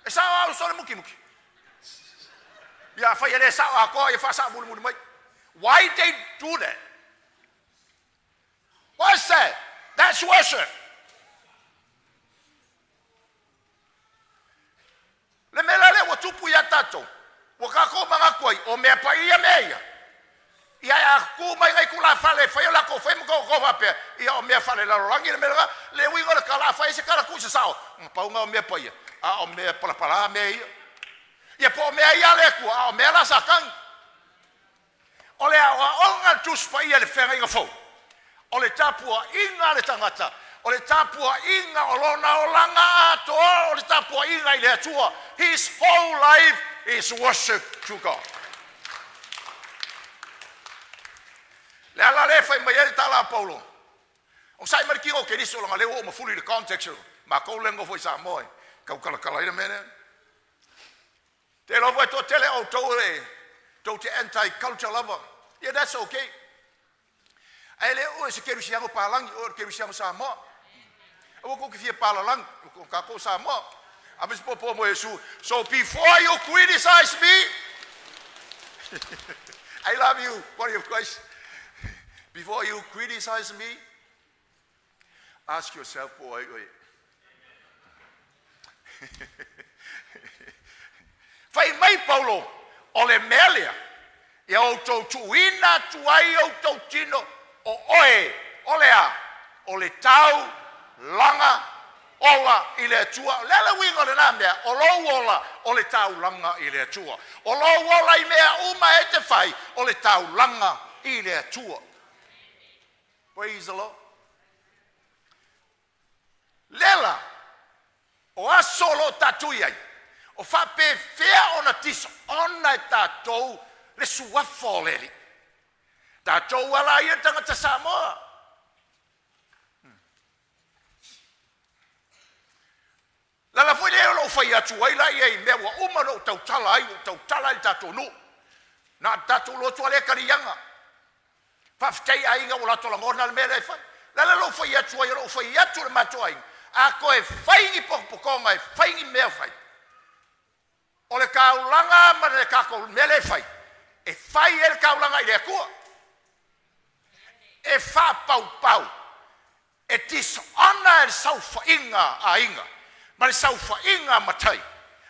E sao au sole mutimuti. Ia afai e le sao atoa, ia faasao mulimuli mai. Why they do that? What's that? That's worship. Le mea la lea ua tupu iā tatou, ua tatou manatu ai, o mea paia mea ia. Ia ae a tu mai nai tulafale e fai o latou fai ma tatou faapea, ia o mea faalelalolagi le mea lena. Le uiga o le tala, a fai ai se tala tuusasao, na pau lena o mea paia, a o mea palapalā mea ia. Ia po o mea ia a le Atua, a o mea la a Satani. O le aoaoga a le Tusi Paia i le Feagaiga Fou, o le tapuaiga a le tagata, O le tapuaiga o lona olaga atoa o le tapuaiga i le Atua. His whole life is worship to God. Le ala lea e fai mai ai le tala a Paulo, onosai mai le tino o Keriso leaga o lea ua ou mafuli i le context o matou lea e nonofo i Samoa e tautalatala ai le mea lea. Te iloa foi e toatele o outou e tou te anti-culture lava. Yeah, that's okay. Ae le o oe o se kerisiano palagi, o oe o le kerisiano Samoa. Aua tou te fia palalagi, o tatou o Samoa. Ave se popo mo Iesu. So before you criticize me, I love you, body of Christ. Before you criticize me, ask yourself, po o ai oe. Fai mai Paulo, o le mea lea, ia outou tuuina atu ai outou tino o oe, o le a? O le taulaga ola i le Atua. O le a le uiga o lena mea? O lou ola, o le taulaga i le Atua. O lou ola i mea uma e te fai, o le taulaga i le Atua. Praise the Lord. Lea la, o aso o lo o tatou i ai, o faapefea ona dishonor e tatou le suafa o le Alii? Tatou ala ia tagata Samoa. Le ala foi lea o lou fai atu ai la ia i mea ua uma ona ou tautala ai, ua ou tautala ai i le tatou nuu. Na o le tatou lotu lava lea e taliaga. Faafetai i aiga ua latou lagona le mea lea e fai. O le ala lou fai atu ai, o lou fai atu i le matou aiga, a toe fai ni potopotoga e fai ni mea fai, o le taulaga ma le tatou mea lea e fai, e fai ai le taulaga i le Atua, e faapaupau, e dishonor e le saofaiga a aiga ma le saofaiga a matai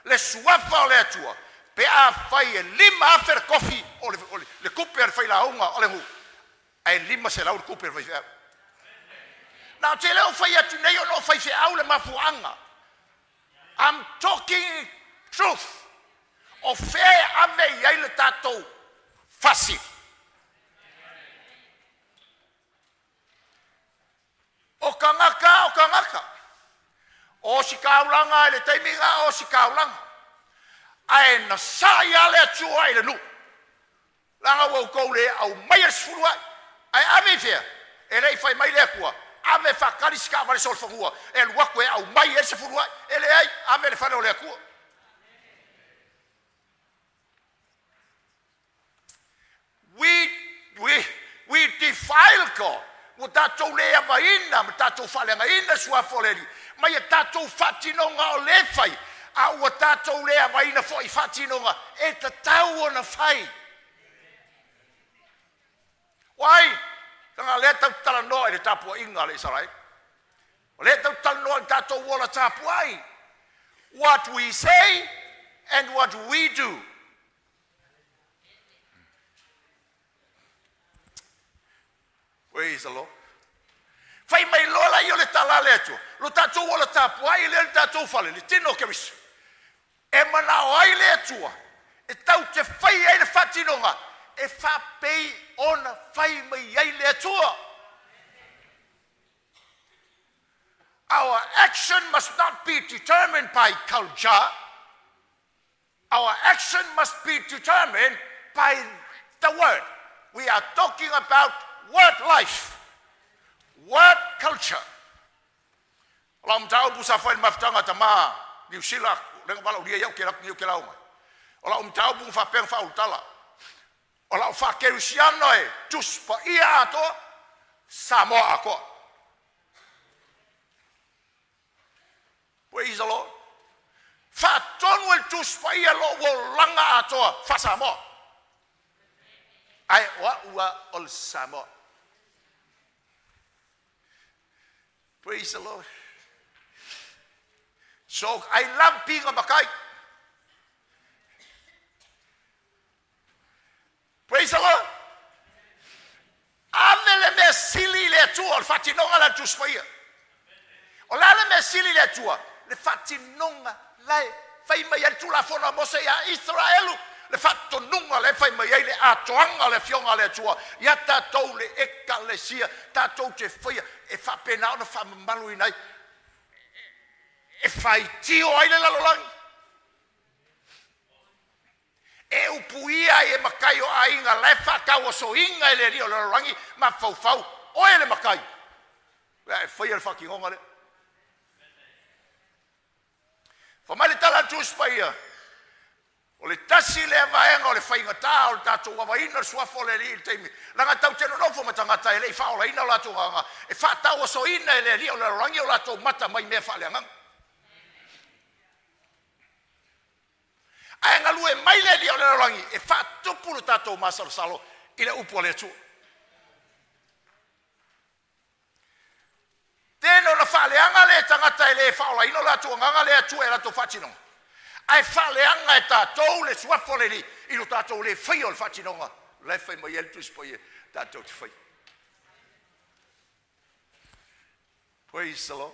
le suafa o le Atua pe afai e $5,000 le tofi o le tupe a le failauga o le nuu ae $500 le tupe a le faifeau. Na ou te le o fai atu nei ona o faifeau le mafuaaga. I'm talking truth. O fea e ave i ai le tatou fasi? O tagata o tagata. O ositaulaga i le taimi lena o ositaulaga. Ae na sai lava le Atua i le nuu. Leaga ua outou le aumaia le sefulu a'i. Ae ave i fea? E le i fai mai le Atua, ave e faatali se taavale solofanua e alu atu e aumai ai le sefulu a'i. E leai, ave i le fale o le Atua. We defile God. Ua tatou le avaina ma tatou faaleagaina le suafa o le Alii mai a tatou faatinoga o lea e fai, a ua tatou le avaina foi i faatinoga e tatau ona fai. Why? Leaga o lea tatou te talanoa i le tapuaiga a le Isaraelu. O lea tatou te talanoa i le tatou ola tapuai. What we say and what we do. Praise the Lord. Fai mai loa la ia o le tala a le Atua, lo tatou ola tapuai lea i le tatou fale, le tino o Keriso. E manao ai le Atua e tatou te fai ai le faatinoga e faapei ona fai mai ai le Atua. Our action must not be determined by culture. Our action must be determined by the word. We are talking about word life, word culture. O lau mataupu sa fai i le mafutaga a tama Niu Sila, lea na valaaulia ai au ke atu nei ou te lauga ai. O lau mataupu na faapea ona faaulutala, o lau faakerisiano e Tusi Paia atoa, Samoa atoa. Praise the Lord. Faatonu e le Tusi Paia lou olaga atoa faa-Samoa. Ae o au lava o le Samoa. Praise the Lord. So I love being a Matai. Praise the Lord. Ave le mea sili i le Atua, o le faatinoga la le Tusi Paia. O le a le mea sili i le Atua? Le faatinoga la e fai mai ai le Tulafono a Mose ia Isaraelu. Le faatonuga lea e fai mai ai le atoaga o le Afioga a le Atua ia tatou le Ekalesia, tatou te faia e faapena ona faamamaluina ai, e faitio ai le lalolagi, e upuia ai e matai o aiga la e faatauasoina e le alii o le lalolagi mafaufau, oe le matai, pe a e faia le faatinoga lea. Fai mai le tala a le Tusi Paia, o le tasi lea vaega o le faigata o le tatou avaina o le suafa o le Alii i le taimi, leaga tatou te nonofo ma tagata e le i faaolaina o latou agaga, e faatauasoina e le alii o le lalolagi o latou mata mai mea faaleagaga. Ae galue mai le alii o le lalolagi e faatupu le tatou masalosalo i le upu a le Atua. Tele ona faaleaga le tagata e le faaolaina o latou agaga le Atua e latou faatinoga, ae faaleaga e tatou le suafa o le Alii i lo tatou le faia o le faatinoga la e fai mai ai le Tusi Paia tatou te faia. Praise the Lord.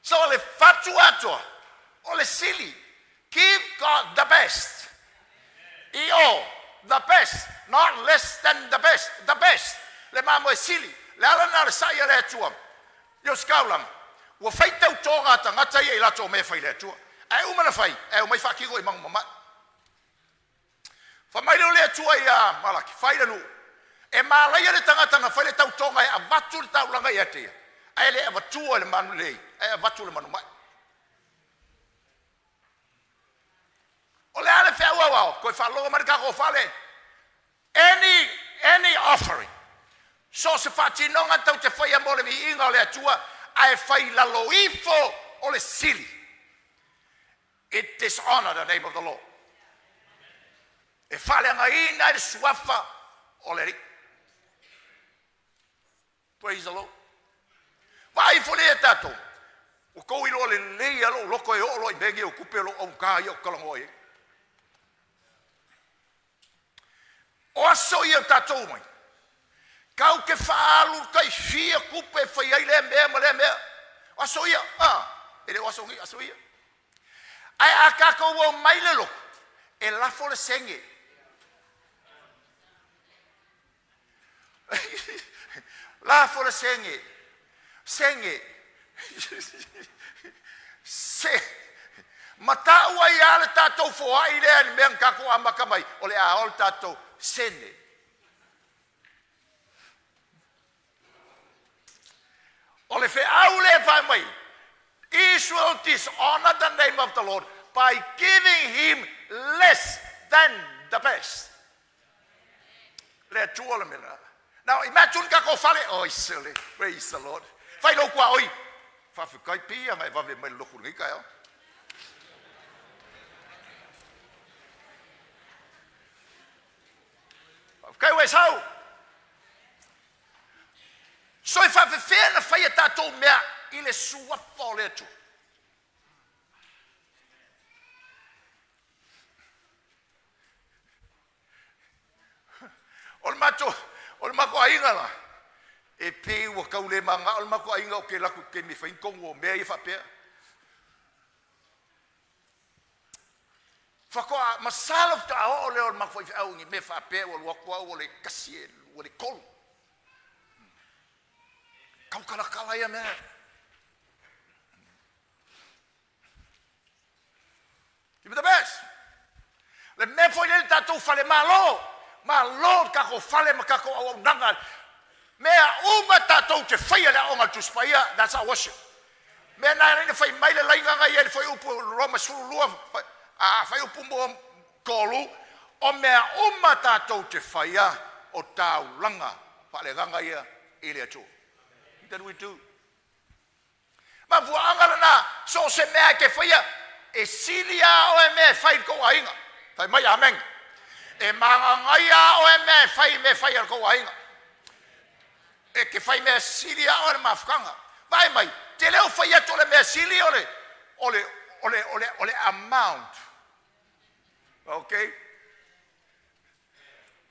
So le fatu atoa o le sili, give God the best. EO, the best, not less than the best, the best. Le mamoe sili, le ala lena o le sai a le Atua i Ositaulaga, ua fai tautoga a tagata ia i latou mea e fai i le Atua. Ae uma na fai, ae omai faatino i manumamae. Fai mai lea o le Atua ia Malaki, fai le nuu, e malaia le tagata na fai le tautoga e avatu le taulaga ia te ia, ae le avatua i le manu lelei, ae avatu i le manumai. O le a le feau aoao? Toe faalogo mai le tatou fale. Any offering, so o se faatinoga tau te faia mo le viiga o le Atua, ae fai lalo ifo o le sili, it dishonor the name of the Lord. E faaleagaina ai le suafa o le Alii. Praise the Lord. Vaai ifo lea ia tatou, ua tou iloa lelei lava lou loto e oo loa i mea nei o tupe o lou augata ia ou te talanoa i ai. O aso ia o tatou mai, tau te faaalu tai fia tupe e fai ai lea mea ma lea mea. O aso ia, e le o aso nei, aso ia. Ae a tatou o mai le lotu, e lafo le sene. Lafo le sene, sene, se matau ai lava le tatou foai lea i le mea na tatou amata mai, o le a o le tatou sene. O le feau lea e fai mai, Israel dishonored the name of the Lord by giving him less than the best. Le Atua le mea lena. Now imagine tatou fale, oi sele, praise the Lord. Fai lou tuaoi, faafetai pei ana e vave mai le lotu lenei taeao. Faafetai ua e sau. So e faafefea na faia tatou mea i le suafa o le Atua. O le matou, o le matou aiga la, e pei ua tau le mananao le matou aiga ou te alu atu i le taimi e fai ai ni tonu o mea ia faapea. Faatoa, masalo faatoa oo lea o le matou faifeau i ni mea faapea ua alu atu au ua le tasi e ua le tolu. Tautalatala ia mea. Give me the best. Le mea foi lea i le tatou fale, malo, malo le tatou fale ma tatou auaunaga. Mea uma tatou te faia le aoga a le Tusi Paia, that's our worship. Mea na e ala fai mai le laina na i ai le fuaiupu Roma 12, a fuaiupu mo tolu, o mea uma tatou te faia o taulaga faaleagaga ia i le Atua. That we do. Mafuaaga lena, so o se mea e te faia, e sili a oe mea e fai i le tou aiga. Fai mai amen. E magagaia a oe mea e fai mea e fai a le tou aiga. E te fai mea sili a oe le mafutaga. Vaai mai, te le o fai atu o le mea sili o le o le o le o le o le amount. Okay?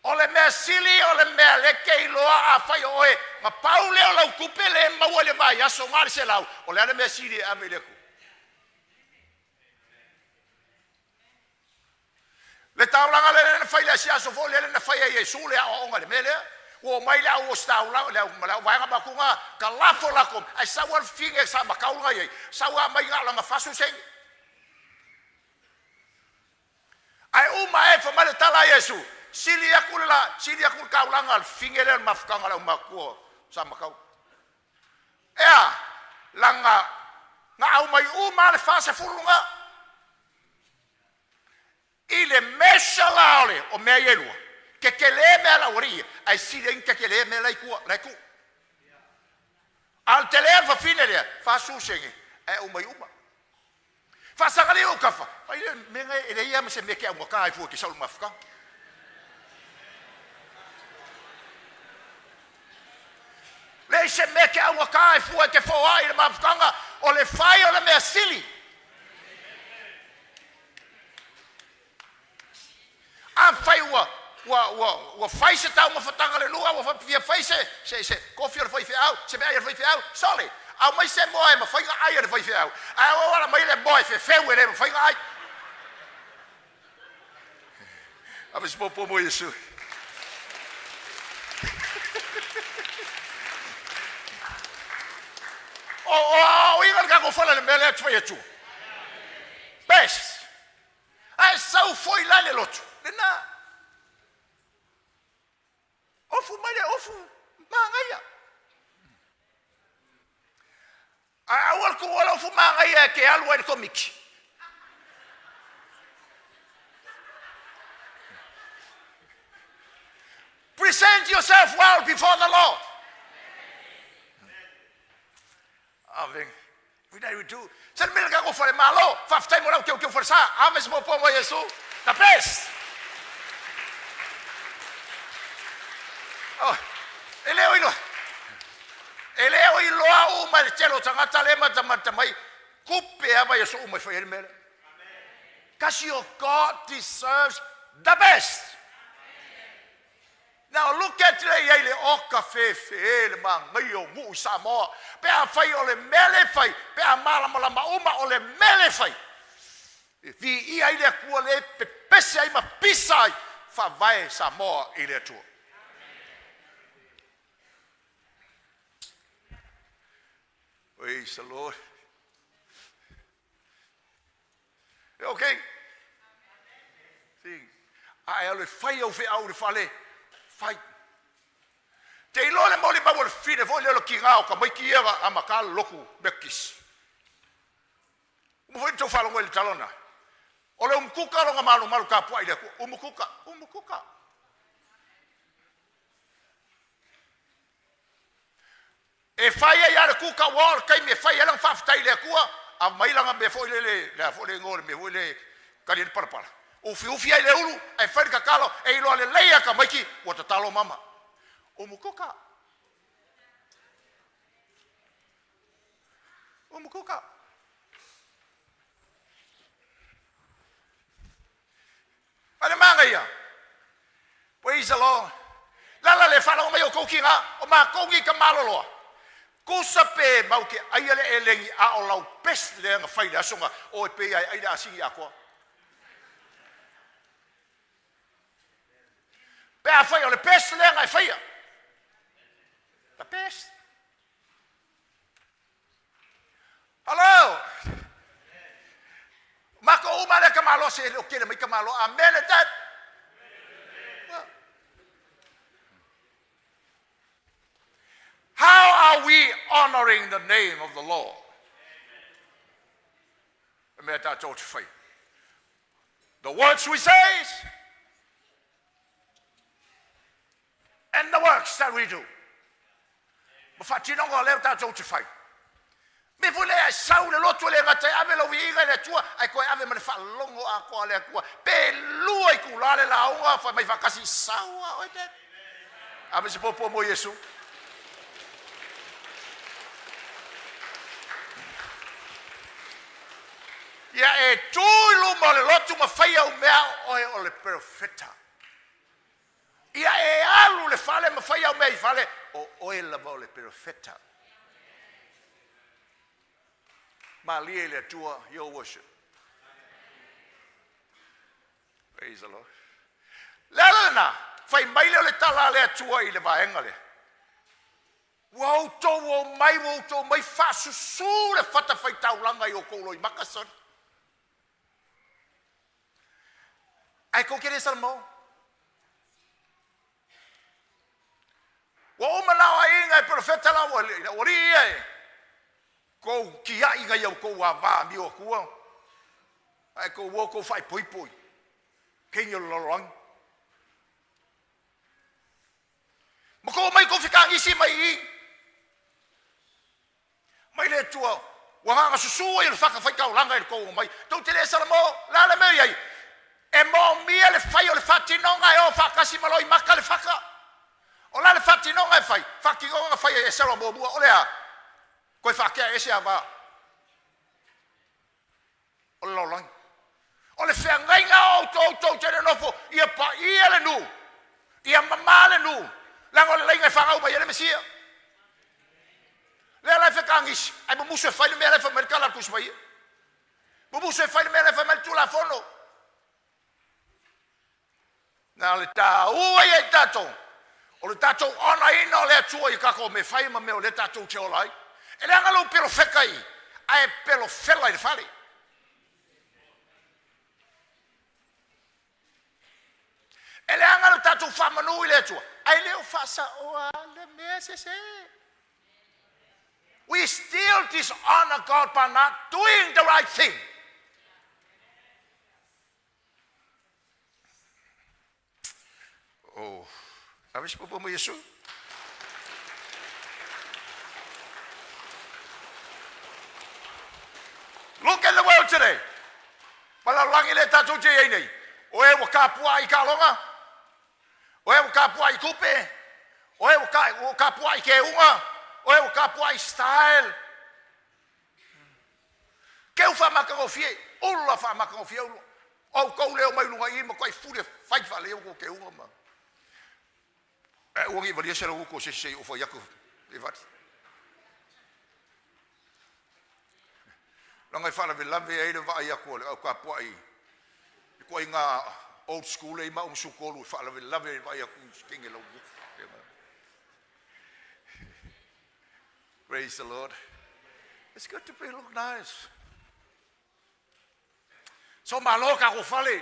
O le mea sili o le mea le te iloa a fai o oe, na pau lea o lau tupe le maua i le vaiaso na o le 100, o le a le mea sili e ave i le Atua? Le taulaga lea na fai i le asiaso foi lele na fai ai e Iesu le aoaoga i le mea lea. Ua omai le au ositaulaga, le au, ma le auvaega makuga, talafo latou, ae sau lava le fafine sa matau lana i ai, sau lava aumai na o lana 40 sene. Ae uma ae fai mai le tala a Iesu, sili atu le la, sili atu le taulaga a le fafine lea i le mafutaga a le aumatutua sa matau. E a? Leaga na aumai uma lava le 40 lena. I le measure la o le o mea ia e lua, tetele mea a le aualii ia, ae sili ai ona tetele mea la e i tua, la e tuu. A o le tele o le fafine lea, 40 sene, ae aumai uma. Faasaga i ou tafa, fai le mea lena e leai lava ma se mea e te augata ai fua e te sau i le mafutaga. Leai se mea e te augata ai fua e te foai i le mafutaga, o le fai o le mea sili. Afai ua ua ua ua fai se taumafataga le lua ua fia fai se se se kofi a le faifeau, se meaai a le faifeau, sole, aumai se moa e mafai ona ai e le faifeau, ae aua ala mai le moa e fefeu e le mafai ona ai. Ave se popo mo Iesu. O o aoaoina le tatou fala i le mea lea ou te fai atu. Best. Ae sau foi la i le lotu lena. Ofu mai le ofu manaia. Ae aua le tuua le ofu manaia e te alu ai i le Komiti. Present yourself well before the Lord. Amen. Every day we do. Se le mea le tatou fale malo. Faafetai mo lau teuteu falesa. Ave se popo mo Iesu. The best. Oh, e le o iloa. E le o iloa uma e le tele o tagata le matamata mai tupe lava Iesu uma e fai ai le mea lea. Because your God deserves the best. Now look at lea i ai le oka fefe le manaia o nuu i Samoa pe afai o le mea lea e fai pe a malamalama uma o le mea lea e fai e viia ai le Atua lea e pepese ai ma pisa ai faavae Samoa i le Atua. Praise the Lord. Okay. See, a e alu e fai au feau i le fale, fai. Te iloa le molimau o le fine foi lea o le tiga o tamaiti ia na amata le lotu Metotisi. Uma foi ona tou faalogo i le tala lena. O le umukuka lona malumalu tapuai i le Atua. Umukuka, umukuka. E fai ai lava le kuka ua oo le taimi e fai ai lana faafetai i le Atua, aumai lana mea foi lele, le a foi le igoa o le mea foi lele e tali ai le palapala, ufiufi ai le ulu ae fai le tatalo, e iloa lelei e tamaiti ua tatalo mama. Umukuka. Umukuka. A le manaia. Praise the Lord. Lala le faalogo mai o tou tina, o matou nei tamaloloa. Tusa pe mau te aia le elegi a o lau best lea na fai i le aso na oe pe ia e ai le asini atoa. Pe a fai o le best lea na e faia. The best. Hello! Matou uma lea tamaloa se le o tele mai tamaloa. Amene dad. How are we honoring the name of the Lord? E mea tātou te whai. The words we say and the works that we do. Ma faatinoga o lea tatou te fai. Me foi lea e sau le lotu e le gata e ave lau viiga i le Atua, ae toe ave ma le faalogo atoa a le Atua. Pe lua itulā le lauga, fai mai faatasi, sau a oe Dad. Ave se popo mo Iesu. Ia e tu i luma o le lotu ma fai au mea o oe o le perofeta. Ia e alu i le fale ma fai au mea i fale, o oe lava o le perofeta. Malie i le Atua your worship. Praise the Lord. Le ala lena, fai mai lea o le tala a le Atua i le vaega lea. Ua outou omai, ua outou omai faasusu le fatafaitaulaga i outou loimaka, soli. Ae tou te le salamo. Ua uma na aiga e perofeta la aualii ia e kou tiai nai a outou avā amio atua, ae tou o tou faaipoipo i teine o le lalolagi. Ma tou omai tou fetagisi mai i i mai le Atua ua na ona susu ai o le fatafaitaulaga i le tou omai. Tou te le salamo, o le a le mea o i ai? E moomia le fai o le faatinoga e o faatasi ma loimata le fata. O le a le faatinoga e fai? Faatinoga na fai e Esera muamua, o le a? Toe faatea ese ava o le lalolagi. O le feagaiga o outou, tou te le nofo, ia paia le nuu, ia mamā le nuu, leaga o le laina e fanau mai ai le Mesia. Lea la e fetagisi, ae mumusu e fai le mea la e fai mai le Tala a le Tusi Paia. Mumusu e fai le mea la e fai mai le Tulafono. Na o le taua ia i tatou, o le tatou onaina o le Atua i tatou mea fai ma mea o lea tatou te ola ai. E leaga lou pelofeta i, ae pelofela i le fale. E leaga lo tatou faamanu i le Atua, ae le o faasaoa le mea sese. We still dishonor God by not doing the right thing. Oh, ave se popo mo Iesu. Look at the world today. Ma lalolagi lea tatou te i ai nei. O e ua kapuaʻi i taaloga, o e ua kapuaʻi i tupe, o e ua kapuaʻi i keuga, o e ua kapuaʻi i style. Keu faamatagofie, ula faamatagofie ulu. O outou lea omai luga i i matuai fuli e fai faalelei outou keuga ma. Ae aua ne i valia se lauutu o se isi se i ou fai atu e vali. Leaga e faalavelave ai le vaai atu a le au tapuai i ituaiga old school lea i maʻu ma Sukolu e faalavelave ai le vaai atu i se teine lauutu. Praise the Lord. It's good to be look nice. So malo tatou fale,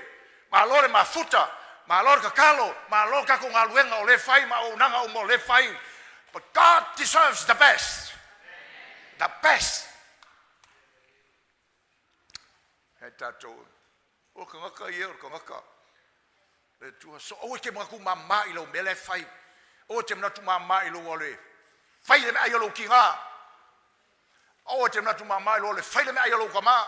malo le mafuta, malo le tatalo, malo tatou galuega o lea e fai ma auaunaga uma o lea e fai. But God deserves the best. The best. E tatou, o tagata ia o le tagata. Le Atua, so aua e te manatu mama i lau mea la e fai. Aua e te manatu mama i lou le fai le meaai o lou tiga. Aua e te manatu mama i lou le fai le meaai o lou tama.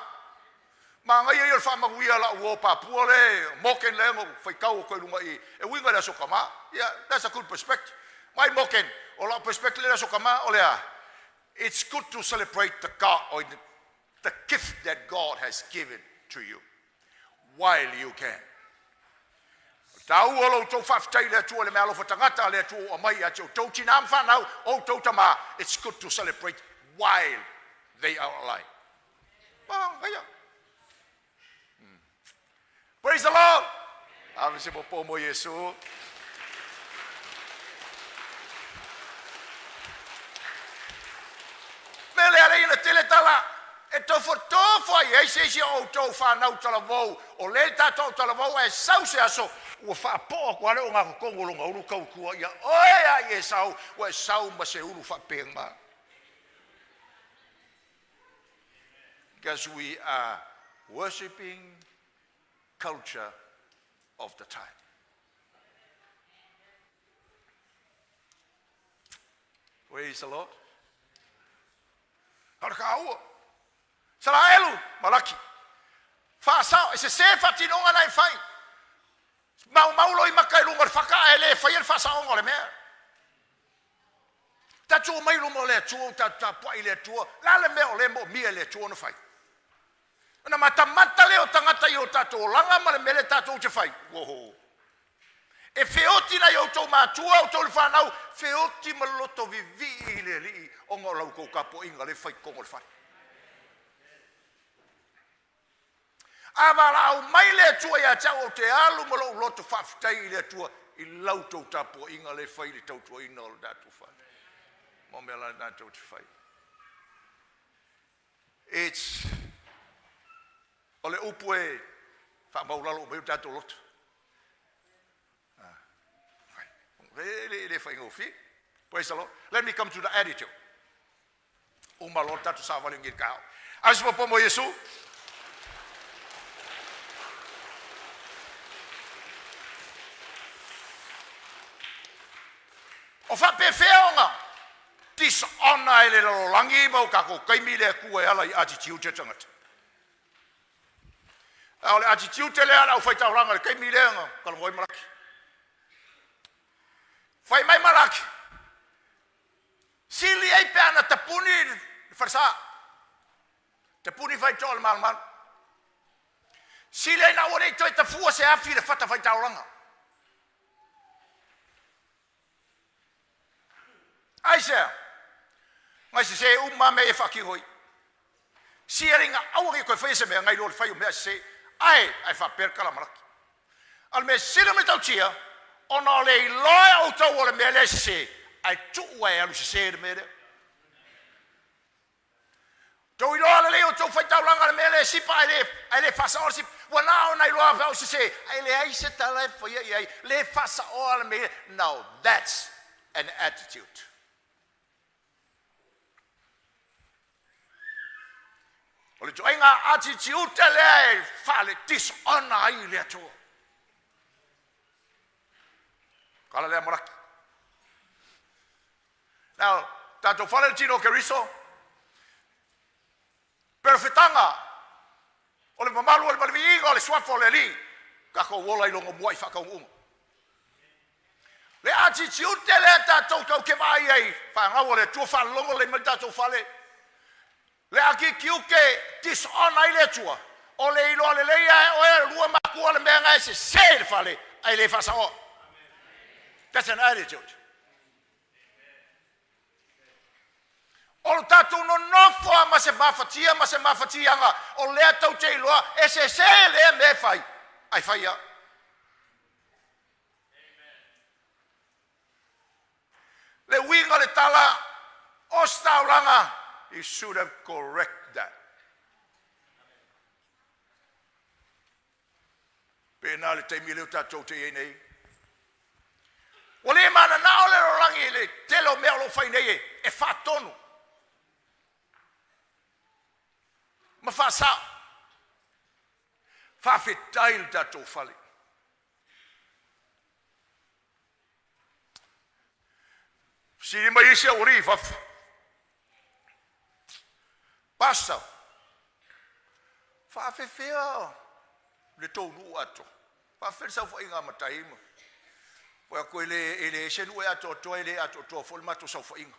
Manaia ia o le faamanuia a lau uo Papua le Morgan lea na ou faitau atu ai i luga i i, e uiga i le Aso Tama. Yeah, that's a good perspective. Mai Morgan, o lau perspective lea i le Aso Tama, o le a? It's good to celebrate the God or the, the gift that God has given to you while you can. Taua o lo outou faafetai i le Atua i le meaalofa tagata a le Atua ua aumai ia te outou tinā ma fanau, outou tamā. It's good to celebrate while they are alive. Manaia. Praise the Lord. Ave se popo mo Iesu. Mea lea lea ina tele tala e tofotofo ai ai se isi o outou fanau talavou, o lea tatou talavou ae sau se aso ua faapo'o atu lava le ogatotonu o lona ulu tautua ia oe a i e sau, ua e sau ma se ulu faapena. Because we are worshiping culture of the time. Praise the Lord. O le kaua. Isaraelu, Malaki. Faasao, e sese faatinoga na e fai. Maumau loimaka i luga o le faka ae le faia le faasaoga o le mea. Tatou omai i luma o le Atua, ua tatou tapuai i le Atua, o le a le mea o lea e moomia e le Atua ona fai? Ona matamata lea o tagata i o tatou olaga ma le mea lea tatou te fai. Uoho. E feoti nai outou matua, outou le fanau, feoti ma le loto vivii i le Alii ona o la outou tapuaiga lea e fai i totonu o le fale. A valaau mai le Atua ia te au ou te alu ma lou loto faafetai i le Atua i la outou tapuaiga lea e fai i le tautuaina o le tatou fale. Ma o mea la na tou te fai. It's o le upu e faamaulalo uma ai o tatou loto. E le faigofie. Praise the Lord. Let me come to the attitude. Uma loa le tatou savali nei i le taeao. Ave se popo mo Iesu. O faapefea ona dishonor e le lalolagi ma o tatou taimi le Atua e ala i attitude a tagata. A o le attitude lea a le aufaitaulaga i le taimi lea na talanoa ai Malaki. Fai mai Malaki, sili ai pe ana tapuni le falesa, tapuni faitoa o le malumalu. Sili ai na ua le i toe tafua se afi i le fata faitaulaga. Aisea? Nai sesē uma lava mea ia e faatino ai. Sialiga, aua ne i toe faia se mea nai lo le fai o mea sesē. Ae, ae faapea le tala a Malaki. A o le mea sili ona matautia, ona o le iloa e outou o le mea lea e sesē, ae tuu lava e alu sesē le mea lea. Tou iloa lelei outou faitaulaga le mea lea e sipa ae le, ae le faasaoa le sipa. Ua na ona iloa au sese, ae leai se tala e faia i ai, le faasaoa le mea. Now that's an attitude. O le ituaiga attitude lea e faale dishonor ai le Atua. Tala lea Malaki. Now, tatou fale le tino o Keriso, perofetaga o le mamalu o le maliviiga o le suafa o le Alii, tatou ola i lona mua'i faataunuuga. Le attitude lea tatou tau te vaai ai, fanau a le Atua faalogo lelei mai le tatou fale, le attitude dishonor ai le Atua, o le iloa lelei lava e oe e lua matua le mea na e sese i le fale, ae le faasaoa. That's an attitude. O lo tatou nonofo lava ma se mafatia ma se mafatiaga o lea tou te iloa e sese lea mea e fai, ae fai lava. Le uiga o le tala, ositaulaga, you should have correct that. Pena le taimi lea o tatou te i ai nei. Ua le mananao le lalolagi i le tele o mea o lo o fai nei e, e faatonu ma faasao. Faafetai i le tatou fale. Fesili mai isi aualii i fafo. Pastor, faafefea le tou nuu atoa? Faafefea le saofaiga a matai ma fai atu e le, e leai se nuu e atoatoa, e le atoatoa foi le matou saofaiga.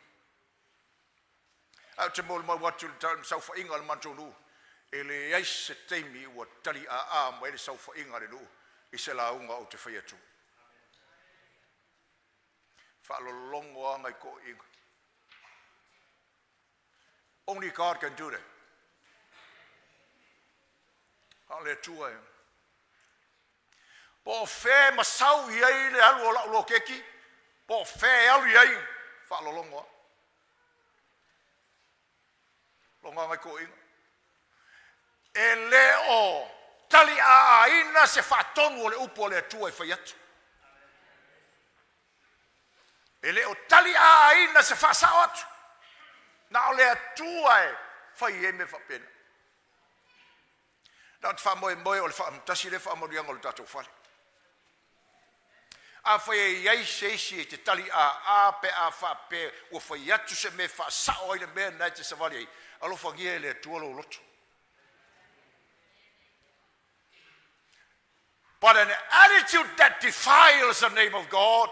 Ae ou te molimau atu i le saofaiga a le matou nuu, e leai se taimi ua taliaa mai le saofaiga a le nuu i se lauga ou te fai atu. Faalologo lava nai toeaiina. Only God can do that. A o le Atua e. Po o fea e masau i ai le alu o lau loketi, po o fea e alu i ai, faalologo lava. Logo lava nai toeaiina. E le o taliaaina se faatonu o le upu a le Atua e fai atu. E le o taliaaina se faasao atu. Na o le Atua e fai ai mea faapena. Na o te faamoemoe o le tasi lea faamanuiaga o le tatou fale. Afai e i ai se isi e te taliaa pe a faapea ua fai atu se mea e faasao ai le mea lena e te savali ai, alofagia e le Atua lou loto. But an attitude that defiles the name of God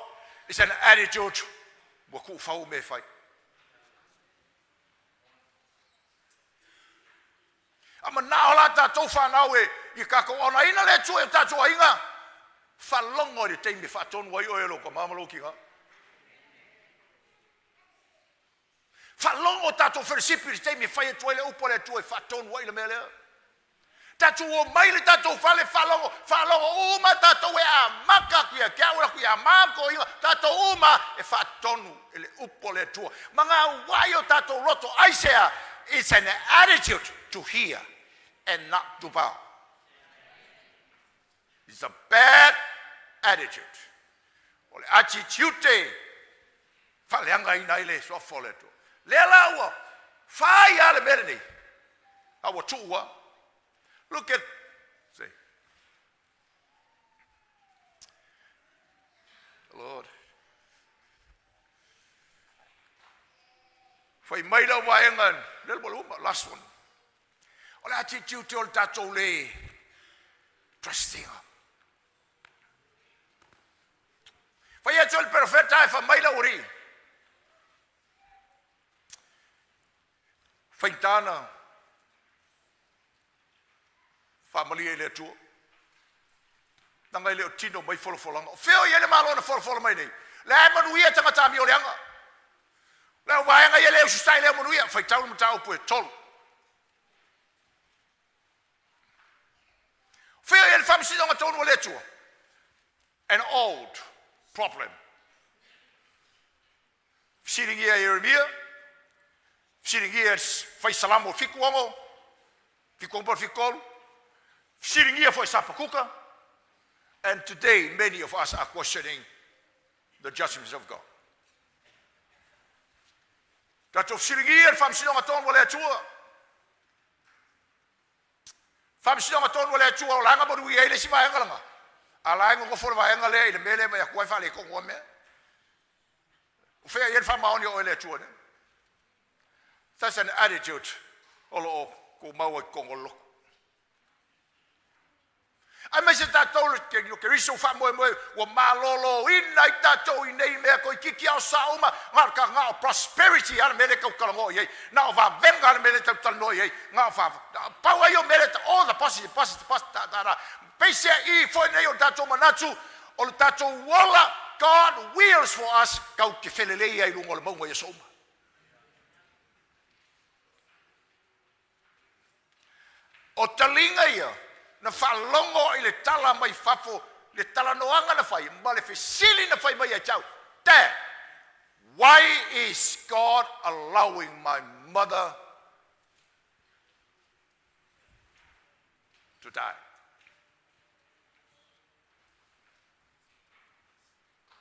is an attitude ua tuufau mea e fai. A manao la tatou fanau e ia tatou onaina le Atua i o tatou aiga, faalogo i le taimi e faatonu ai oe e lou tama ma lou tina. Faalogo tatou felesipi i le taimi e fai atu ai le upu a le Atua e faatonu ai le mea lea. Tatou omai i le tatou fale faalogo, faalogo uma tatou e amata atu ia te au, alu atu ia ma ma toeaiina, tatou uma e faatonu i le upu a le Atua ma gauai o tatou loto. Aisea? It's an attitude to hear and not to bow. It's a bad attitude. O le attitude e faaleagaina ai le suafa o le Atua. Lea la ua fai lava le mea lenei, a ua tuu lava. Look at, see. Lord. Fai mai lau vaega, lea ua uma, last one. O le attitude o le tatou le trusting. Fai atu le perofeta e fai mai lau alii. Faigata faamalie i le Atua. Leaga e le o tino mai folafolaga. O fea o i ai le Malo na folafola mai nei? Lea e manuia tagata amioleaga. Le au vaega ia le usitai le au manuia. Faitau le mataupu e 3. O fea o i ai le faamasinoga tonu a le Atua? An old problem. Fesiligia e Ieremia, fesiligia e Fai Salamo 76, 76 73, fesiligia foi Hapakuka, and today many of us are questioning the judgments of God. Tatou fesiligia le faamasinoga tonu a le Atua. Faamasinoga tonu a le Atua o laga manuia ai le isi vaega laga. A la e nonofo le vaega lea i le mea lea mai atu ai faaletonu a mea. O fea i ai le faamaoni o oe le Atua nei? That's an attitude o lo o tumau ai totonu o le loto. Aemaise tatou le Keriso faamoemoe ua maloloina ai tatou i nei mea toeitiiti a o sao uma na o prosperity a le mea lea tau talanoa i ai, na o vavega le mea lea tau talanoa i ai, na o pau ai o mea lea, all the positive, positive, positive, ta, ta, ta. Peiseai foi nei o le tatou manatu o le tatou ola, God wills for us tau te felelei ai luga o le mauga i aso uma. O taliga ia na faalogo i le tala mai fafo, le talanoaga na fai ma le fesili na fai mai ia te au, Dad, why is God allowing my mother to die?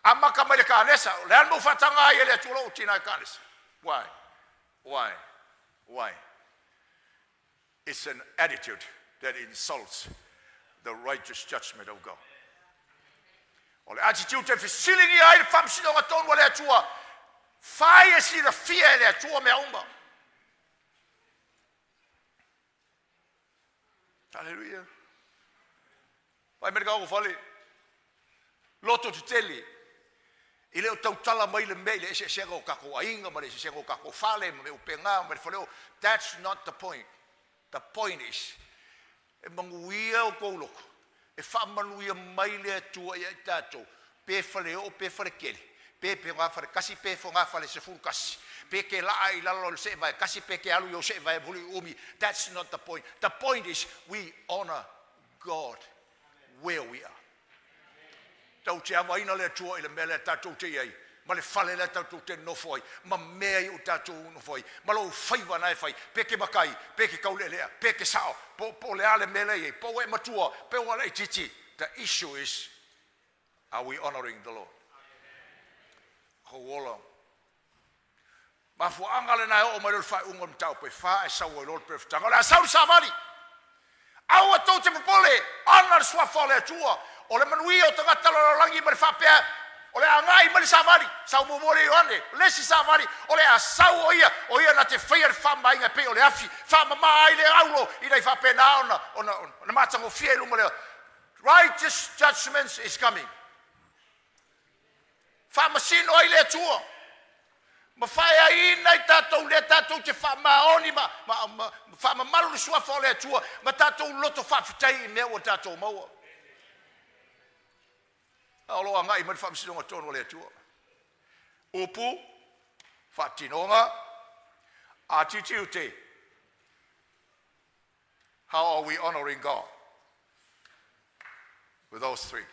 Amata mai le kanesa, o le a le mau faataga ai e le Atua lou tina e kanesa? Why? Why? Why? It's an attitude that insults the righteous judgment of God. O le attitude e fesiligia ai le faamasinoga tonu a le Atua, fai e silafia e le Atua mea uma. Hallelujah. Fai mai le kaoko fale, loto tetele, e le o tautala mai le mea i le eseesega o tatou aiga ma le eseesega o tatou fale ma mea upega ma le faleo. That's not the point. The point is, e manuia o tou loto, e faamanuia mai le Atua ia i tatou, pe faleoo pe faletele, pe fogafale 1 pe fogafale 11, pe ke laa i lalo o le seevae 1 pe ke alu i o seevae muli umi. That's not the point. The point is we honor God where we are. Tau te avaina le Atua i le mea lea tatou te i ai, ma le fale lea tatou te nofo ai, ma mea i o tatou nofo ai, ma lou faiva na e fai, pe ke matai, pe ke taulealea, pe ke sao, po le a le mea lea i ai, po ua e matua, pe ua laitiiti. The issue is, are we honoring the Lord? Kou ola. Mafuaaga lena e oo mai loa le faaiuga o le mataupu e fa e sau ai loa le perofetaga. O le a sau le savali. Aua tou te popole, ana le suafa o le Atua. O le manuia o tagata lalolagi ma le faapea o le a agai mai le savali. Sau muamua le Ioane, le isi savali, o le a sau o ia, o ia na te faia le faamamaina e pei o le afi, faamama ai le aulo ina i faapena ona, ona, ona matagofie i luma lea. Righteous judgments is coming. Faamasino ai le Atua ma faeaina i tatou lea tatou te faamaoni ma, ma, ma, ma faamamalu le suafa o le Atua ma tatou loto faafetai i mea ua tatou maua. A o lo o agai mai le faamasinoga tonu a le Atua. Upu, faatinoga, attitude. How are we honoring God? With those three.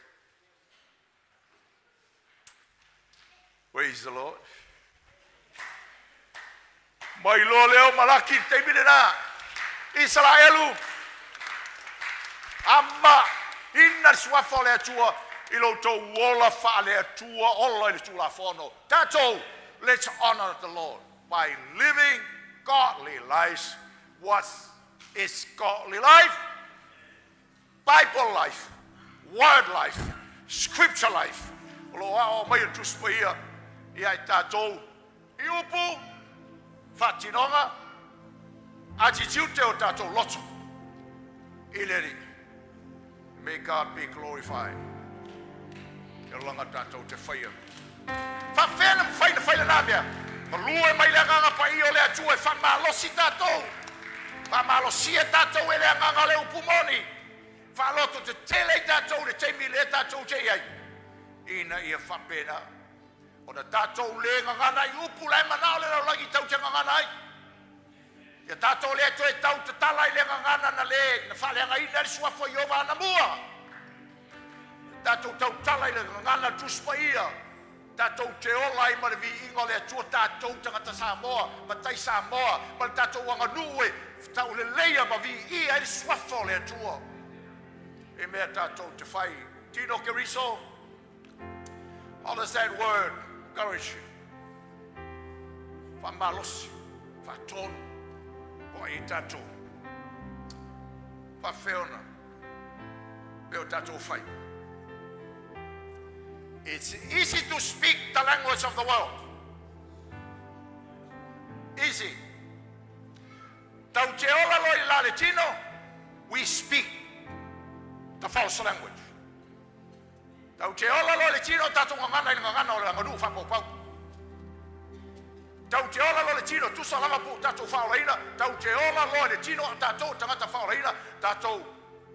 Praise the Lord. Mai loa lea o Malaki i le taimi lena. Isaraelu, ama ina le suafa o le Atua i lo outou ola faale-Atua ola i le Tulafono. Tatou, let's honor the Lord by living godly lives. What is godly life? Bible life, word life, scripture life. O lo o aoao mai e le Tusi Paia ia i tatou i upu, faatinoga, attitude o tatou loto i le Alii. May God be glorified. E olaga tatou te faia. Faafefea na mafai na fai lena mea? Galue mai le Agaga Paia o le Atua e faamalosi tatou. Faamalosia tatou e le Agaga o le upu moni. Faalototetele i tatou i le taimi lea tatou te i ai, ina ia faapena ona tatou le gagana i upu la e manao le lalolagi tatou te gagana ai. Ia tatou le toe tau tatala i le gagana na le na faaleagaina ai le suafa o Ieova anamua. Ia tatou tautala i le gagana Tusi Paia, tatou te ola ai ma le viiga o le Atua, tatou tagata Samoa, matai Samoa, ma le tatou aganuu e tauleleia ma viia ai le suafa o le Atua i mea tatou te fai. Tino Keriso, how does that word encourage you? Faamalosi, faatonu, po ai tatou. Faafefea ona mea o tatou fai. It's easy to speak the language of the world. Easy. Tau te ola loa i la le tino, we speak the false language. Tau te ola loa i le tino, tatou gagana i le gagana o le aganuu faapaupau. Tau te ola loa le tino, tusa lava po o tatou faaolaina, tau te ola loa i le tino a o tatou o tagata faaolaina, tatou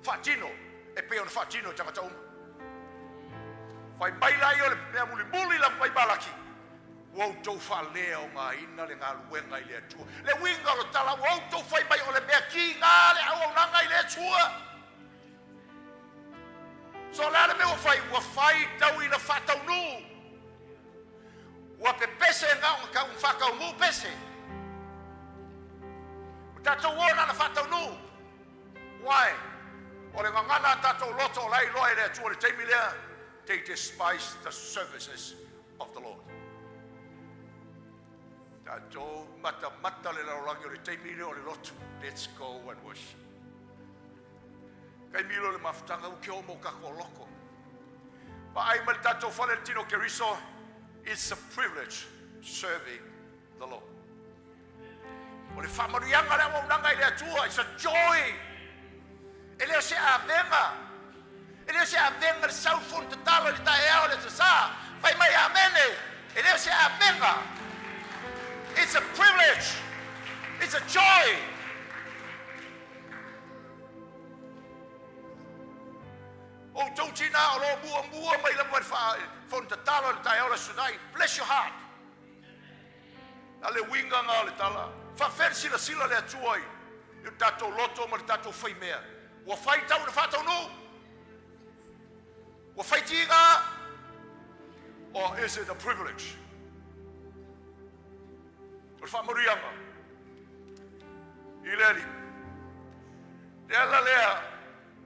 faatino e pei ona faatino e tagata uma. Fai mai laia o le mea mulimuli lava mai Malaki, ua outou faaleaogaina le galuega i le Atua. Le uiga o le tala, ua outou fai mai o le mea kiga le auaunaga i le Atua. So o le a le mea ua fai? Ua fai tau ina faataunuu. Ua pepese na o faataunuu pese. Ua tatou o na ona faataunuu. Why? O le gagana a tatou loto o la e iloa e le Atua i le taimi lea, they despise the services of the Lord. Tatou matamata le lalolagi o le taimi lea o le lotu. Let's go and worship. Taimi lea o le mafutaga ua ke o mo tatou loko. Vaai mai le tatou fale le tino Keriso, it's a privilege serving the Lord. O le faamanuiaga le auaunaga i le Atua, it's a joy. E le o se avega. E le o se avega le sau fono tatalo i le taeao le sasā. Fai mai amene. E le o se avega. It's a privilege. It's a joy. Outou tina o lo o muamua mai lava i le fono tatalo i le taeao le Aso Toonai. Bless your heart. A le uiga na o le tala. Faafefea le silasila le Atua i le tatou loto ma le tatou faimea? Ua fai tau ina faataunuu? Ua fai tiga? Or is it a privilege? O le faamanuiaga i le Alii. Le ala lea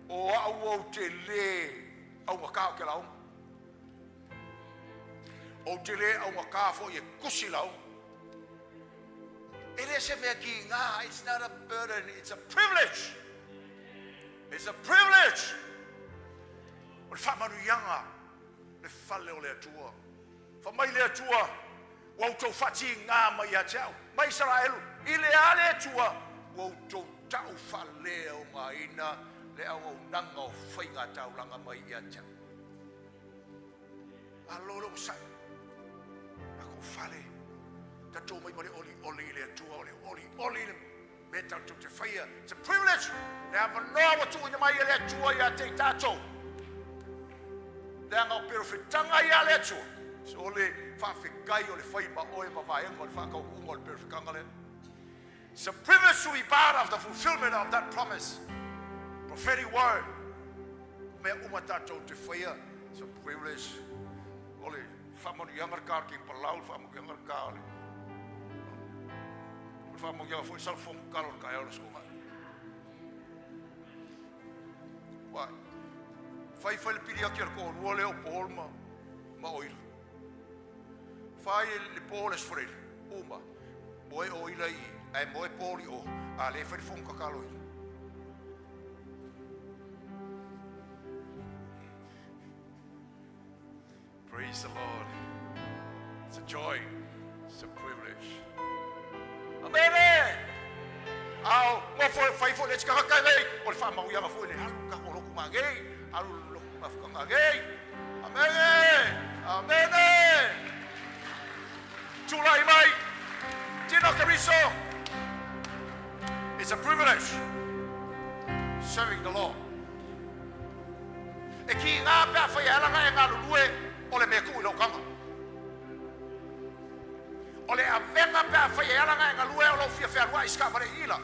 o au ou te lē augata ou te lauga. Ou te lē augata foi e tusi lauga. E le se mea kiga, it's not a burden, it's a privilege. It's a privilege. O le faamanuiaga, le fale o le Atua. Fai mai le Atua, ua outou faatiga mai ia te au, mai Isaraelu, i le a le Atua, ua outou tau faaleaogaina le auaunaga o faiga taulaga mai ia te au. Malo le onosai. Tatou fale, tatou omai ma le olioli i le Atua, o le olioli le mea tatou te faia. It's a privilege, le avanoa ua tuuina mai e le Atua ia te i tatou. Leaga o perofetaga ia a le Atua. So o le faafetai o le fai ma oe ma vaega o le faataunuuga o le perofetaga lea. It's a privilege to be part of the fulfillment of that promise. Prophetic word. Mea uma tatou te faia, it's a privilege. O le faamanuiaga le ka o le King Palau, le faamanuiaga le ka o le o le faamanuiaga foi sa le fofoga tatalo i le taeao o le Aso Toonai. Why? Fai fai le pili ati a le toalua lea o Paul ma ma Oila. Fai le po le Aso Faraile, uma, moe Oila i i, ae moe Paul i o, a o lea e fai le fono tatalo i i. Praise the Lord. It's a joy. It's a privilege. Amene! Ao, nofo e fai foi le isi tagata e lei, o le faamauiaga foi le alu tatou lotu magei, alu lotu mafuta magei. Amene! Amene! Tulai mai, Tino Keriso. It's a privilege serving the Lord. E kīnā pe a whai e alanga e galulue o le mea tuu i lau taga. O le avega pe a fai e ala na e galue o lou fia fealuai i se taavale ila.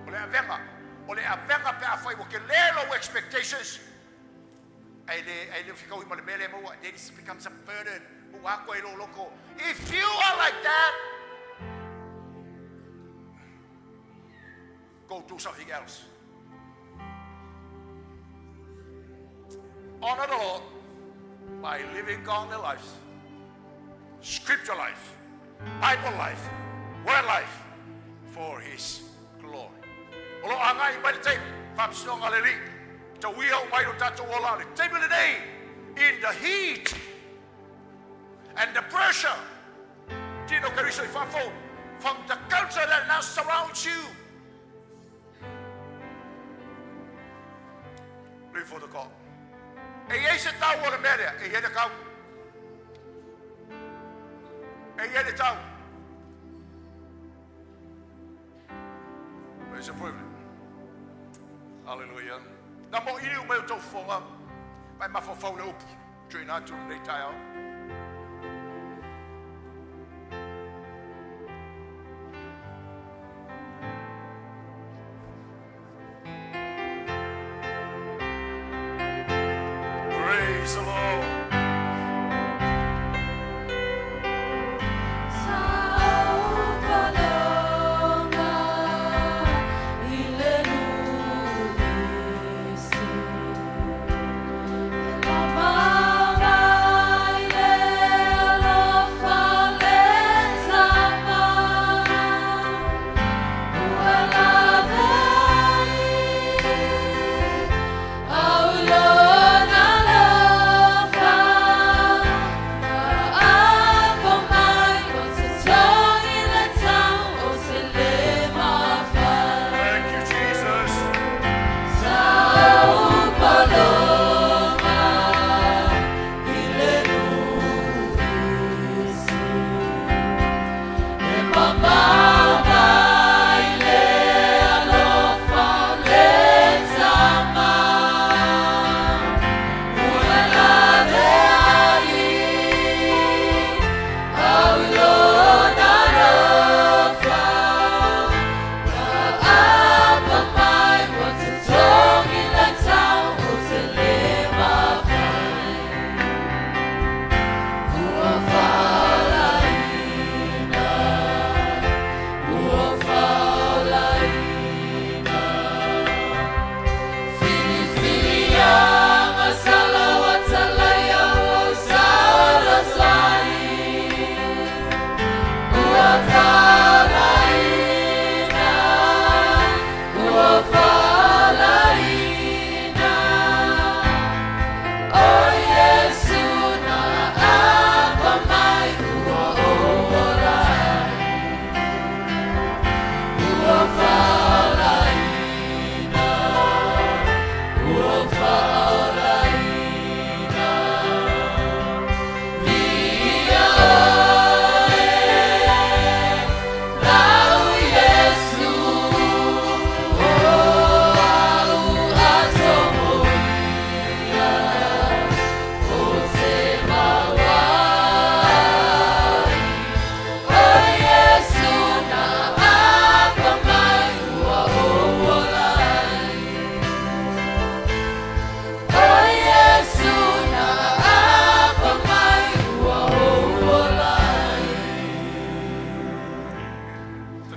O le avega, o le avega pe a fai ua tele lou expectations ae le ae le fetaui ma le mea lea e maua, then it becomes a burden, ua atu ai lou loto. If you are like that, go do something else. Honor the Lord by living godly lives, scripture life, Bible life, word life for His glory. O lo o agai mai le taimi, faamasinoga a le Alii, tauia uma ai lo tatou ola le taimi lenei in the heat and the pressure. Tino Keriso i fafo from the culture that now surrounds you. Live for the God. E i ai se tau o le mea lea, e i ai le tau. E i ai le tau. It's a privilege. Hallelujah. Na mo ili umai o tau fofoga, mai mafaufau le upu, tuina atu lenei taeao. Praise the Lord.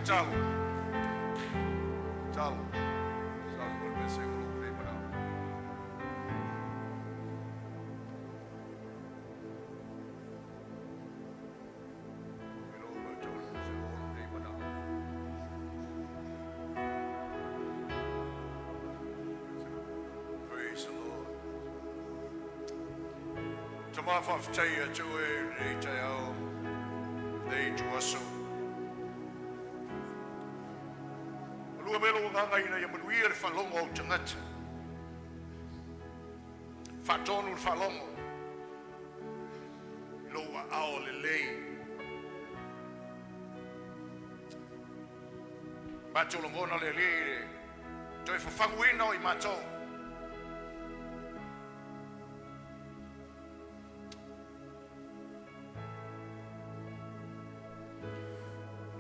Tatalo. Tatalo. Tatalo mo le mea se o lou nei manao. Praise the Lord. Tama whawhitai a te oe nei tai ao, nei tu aso. Lua melo o nganga ina ia manuia le whalongo au tangata. Whatonu le whalongo. I lou aao lelei. Matou lagona le Alii i le toe fafaguina o i matou.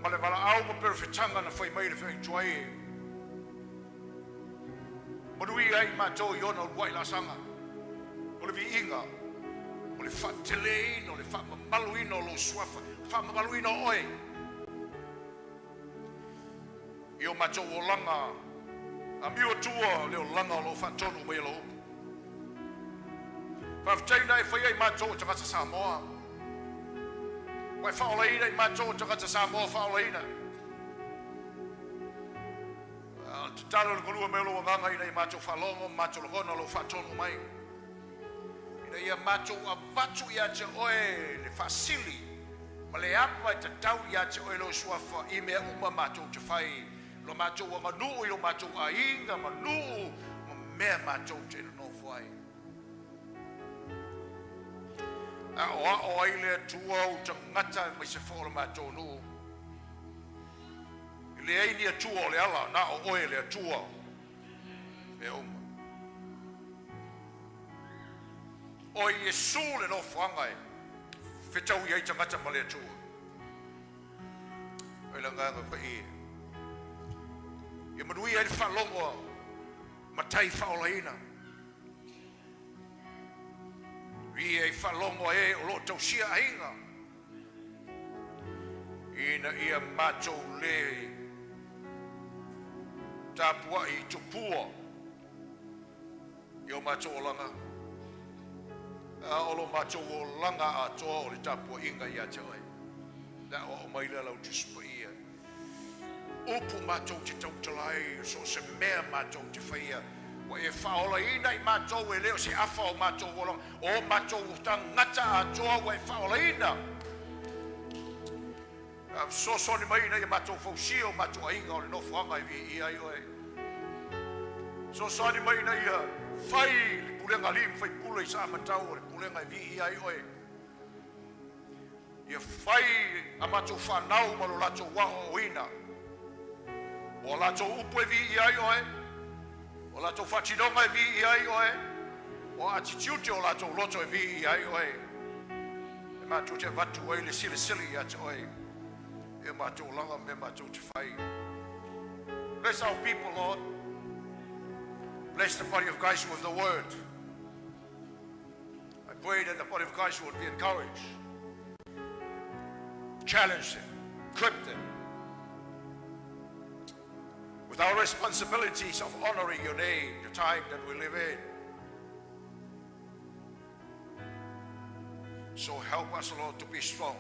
Ma le valaau ma perofetaga na fai mai le feagaiga tuai e manuia ai i matou i ona uluai laasaga, o le viiga, o le faateleina, o le faamamaluina o lou suafa, faamamaluina o oe i o matou olaga amio atua le olaga o lo o faatonu mai e lau upu. Faafetai na e faia i matou o tagata Samoa. Ua e faaolaina i matou o tagata Samoa faaolaina. A o le tatalo i le galue mai o lou agaga ina ia matou faalogo ma matou lagona o lou faatonu mai, ina ia matou avatu ia te oe le faasili ma le ava e tatau ia te oe lou suafa i mea uma matou te fai, lo matou aganuu i lo matou aiga ma nuu ma mea matou te nonofo ai. Aoao ai le Atua ou tagata aemaise foi o le matou nuu. E leai ni Atua o le ala, na o oe le Atua mea uma. O Iesu le nofoaga e fetaui ai tagata ma le Atua. O le agaga paia. Ia manuia ai le faalogo a matai faaolaina. Ia i faalogo a e o lo o tausia aiga. Ina ia matou lē tapuai i tupua i o matou olaga, a o lo matou olaga atoa o le tapuaiga ia te Oe. Le aoao mai lea lau Tusi Paia. Upu matou te tautala ai, so o se mea matou te faia, ua e faaolaina i matou, e le o se afa o matou olaga, o matou tagata atoa ua e faaolaina. A fesoasoani mai ina ia matou fausia o matou aiga o le nofoaga e viia ai oe. Fesoasoani mai ina ia fai le pulega a alii ma faipule i Saamatau o le pulega e viia ai oe. Ia fai a matou fanau ma lo latou aoaoina, o a latou upu e viia ai oe, o a latou faatinoga e viia ai oe, o a atitiute o latou loto e viia ai oe. E matou te avatu ai le silisili ia te oe i o matou olaga ma mea matou te fai. Bless our people, Lord. Bless the body of Christ with the word. I pray that the body of Christ would be encouraged, challenge them, equip them with our responsibilities of honoring your name, the time that we live in. So help us, Lord, to be strong.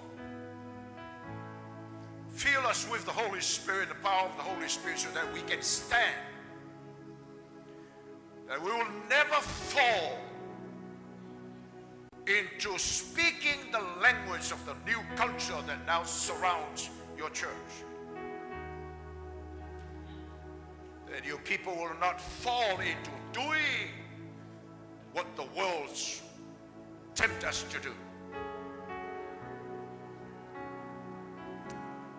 Fill us with the Holy Spirit, the power of the Holy Spirit, so that we can stand. That we will never fall into speaking the language of the new culture that now surrounds your church. That your people will not fall into doing what the world's tempt us to do.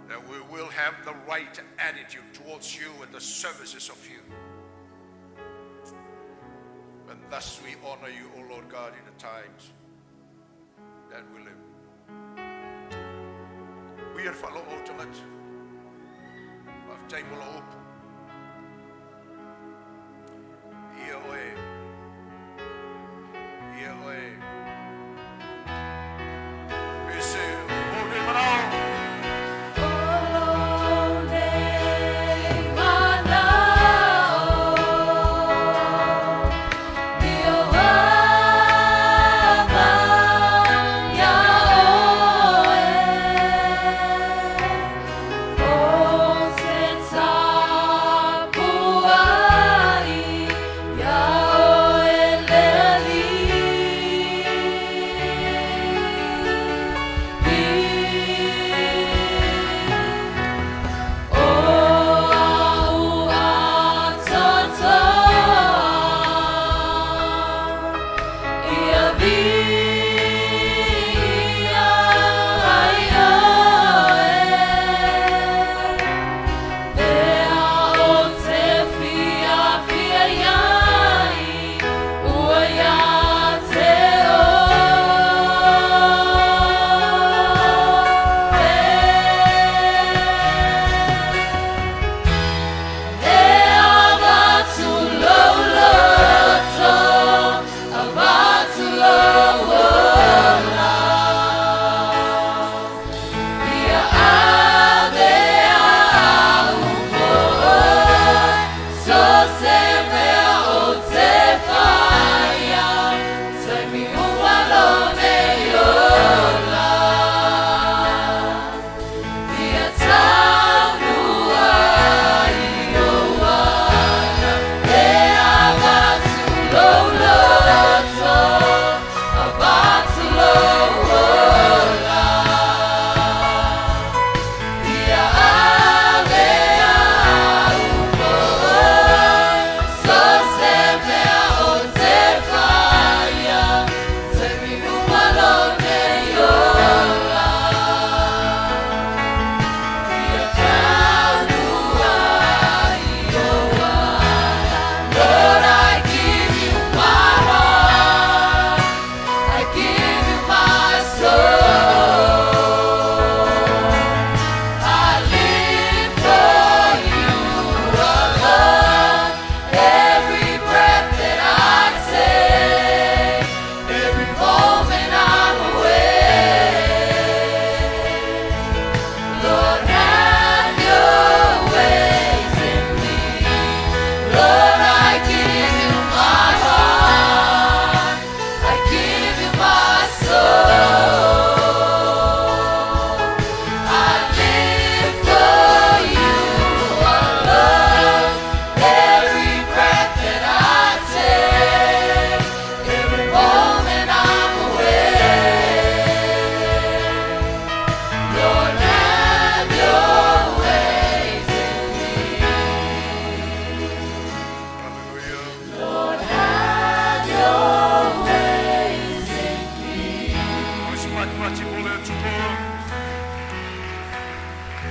That we will have the right attitude towards you and the services of you. And thus we honor you, O Lord God, in the times that we live. We are whalogo o tagata. Whawhitai mo la upu. Ia oe. Ia oe. Pese o nei manao. O lou nei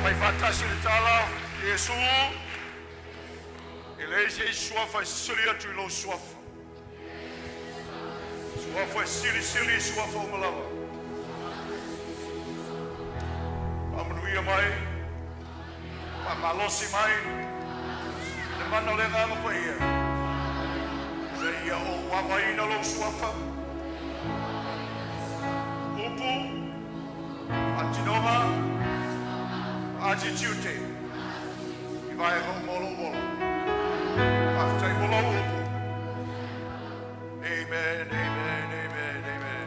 Fai faatasi le tala, Iesu, e leai se isi suafa e sili atu i lou suafa. Suafa e silisili i suafa uma lava. Faamanuia mai, faamalosi mai, le mana o le Agaga Paia, ina ia ou avaina lou suafa, upu, faatinoga, faatitiute, i vaega uma o lou ola. Faafetai mo lau upu. Amen, amen, amen, amen.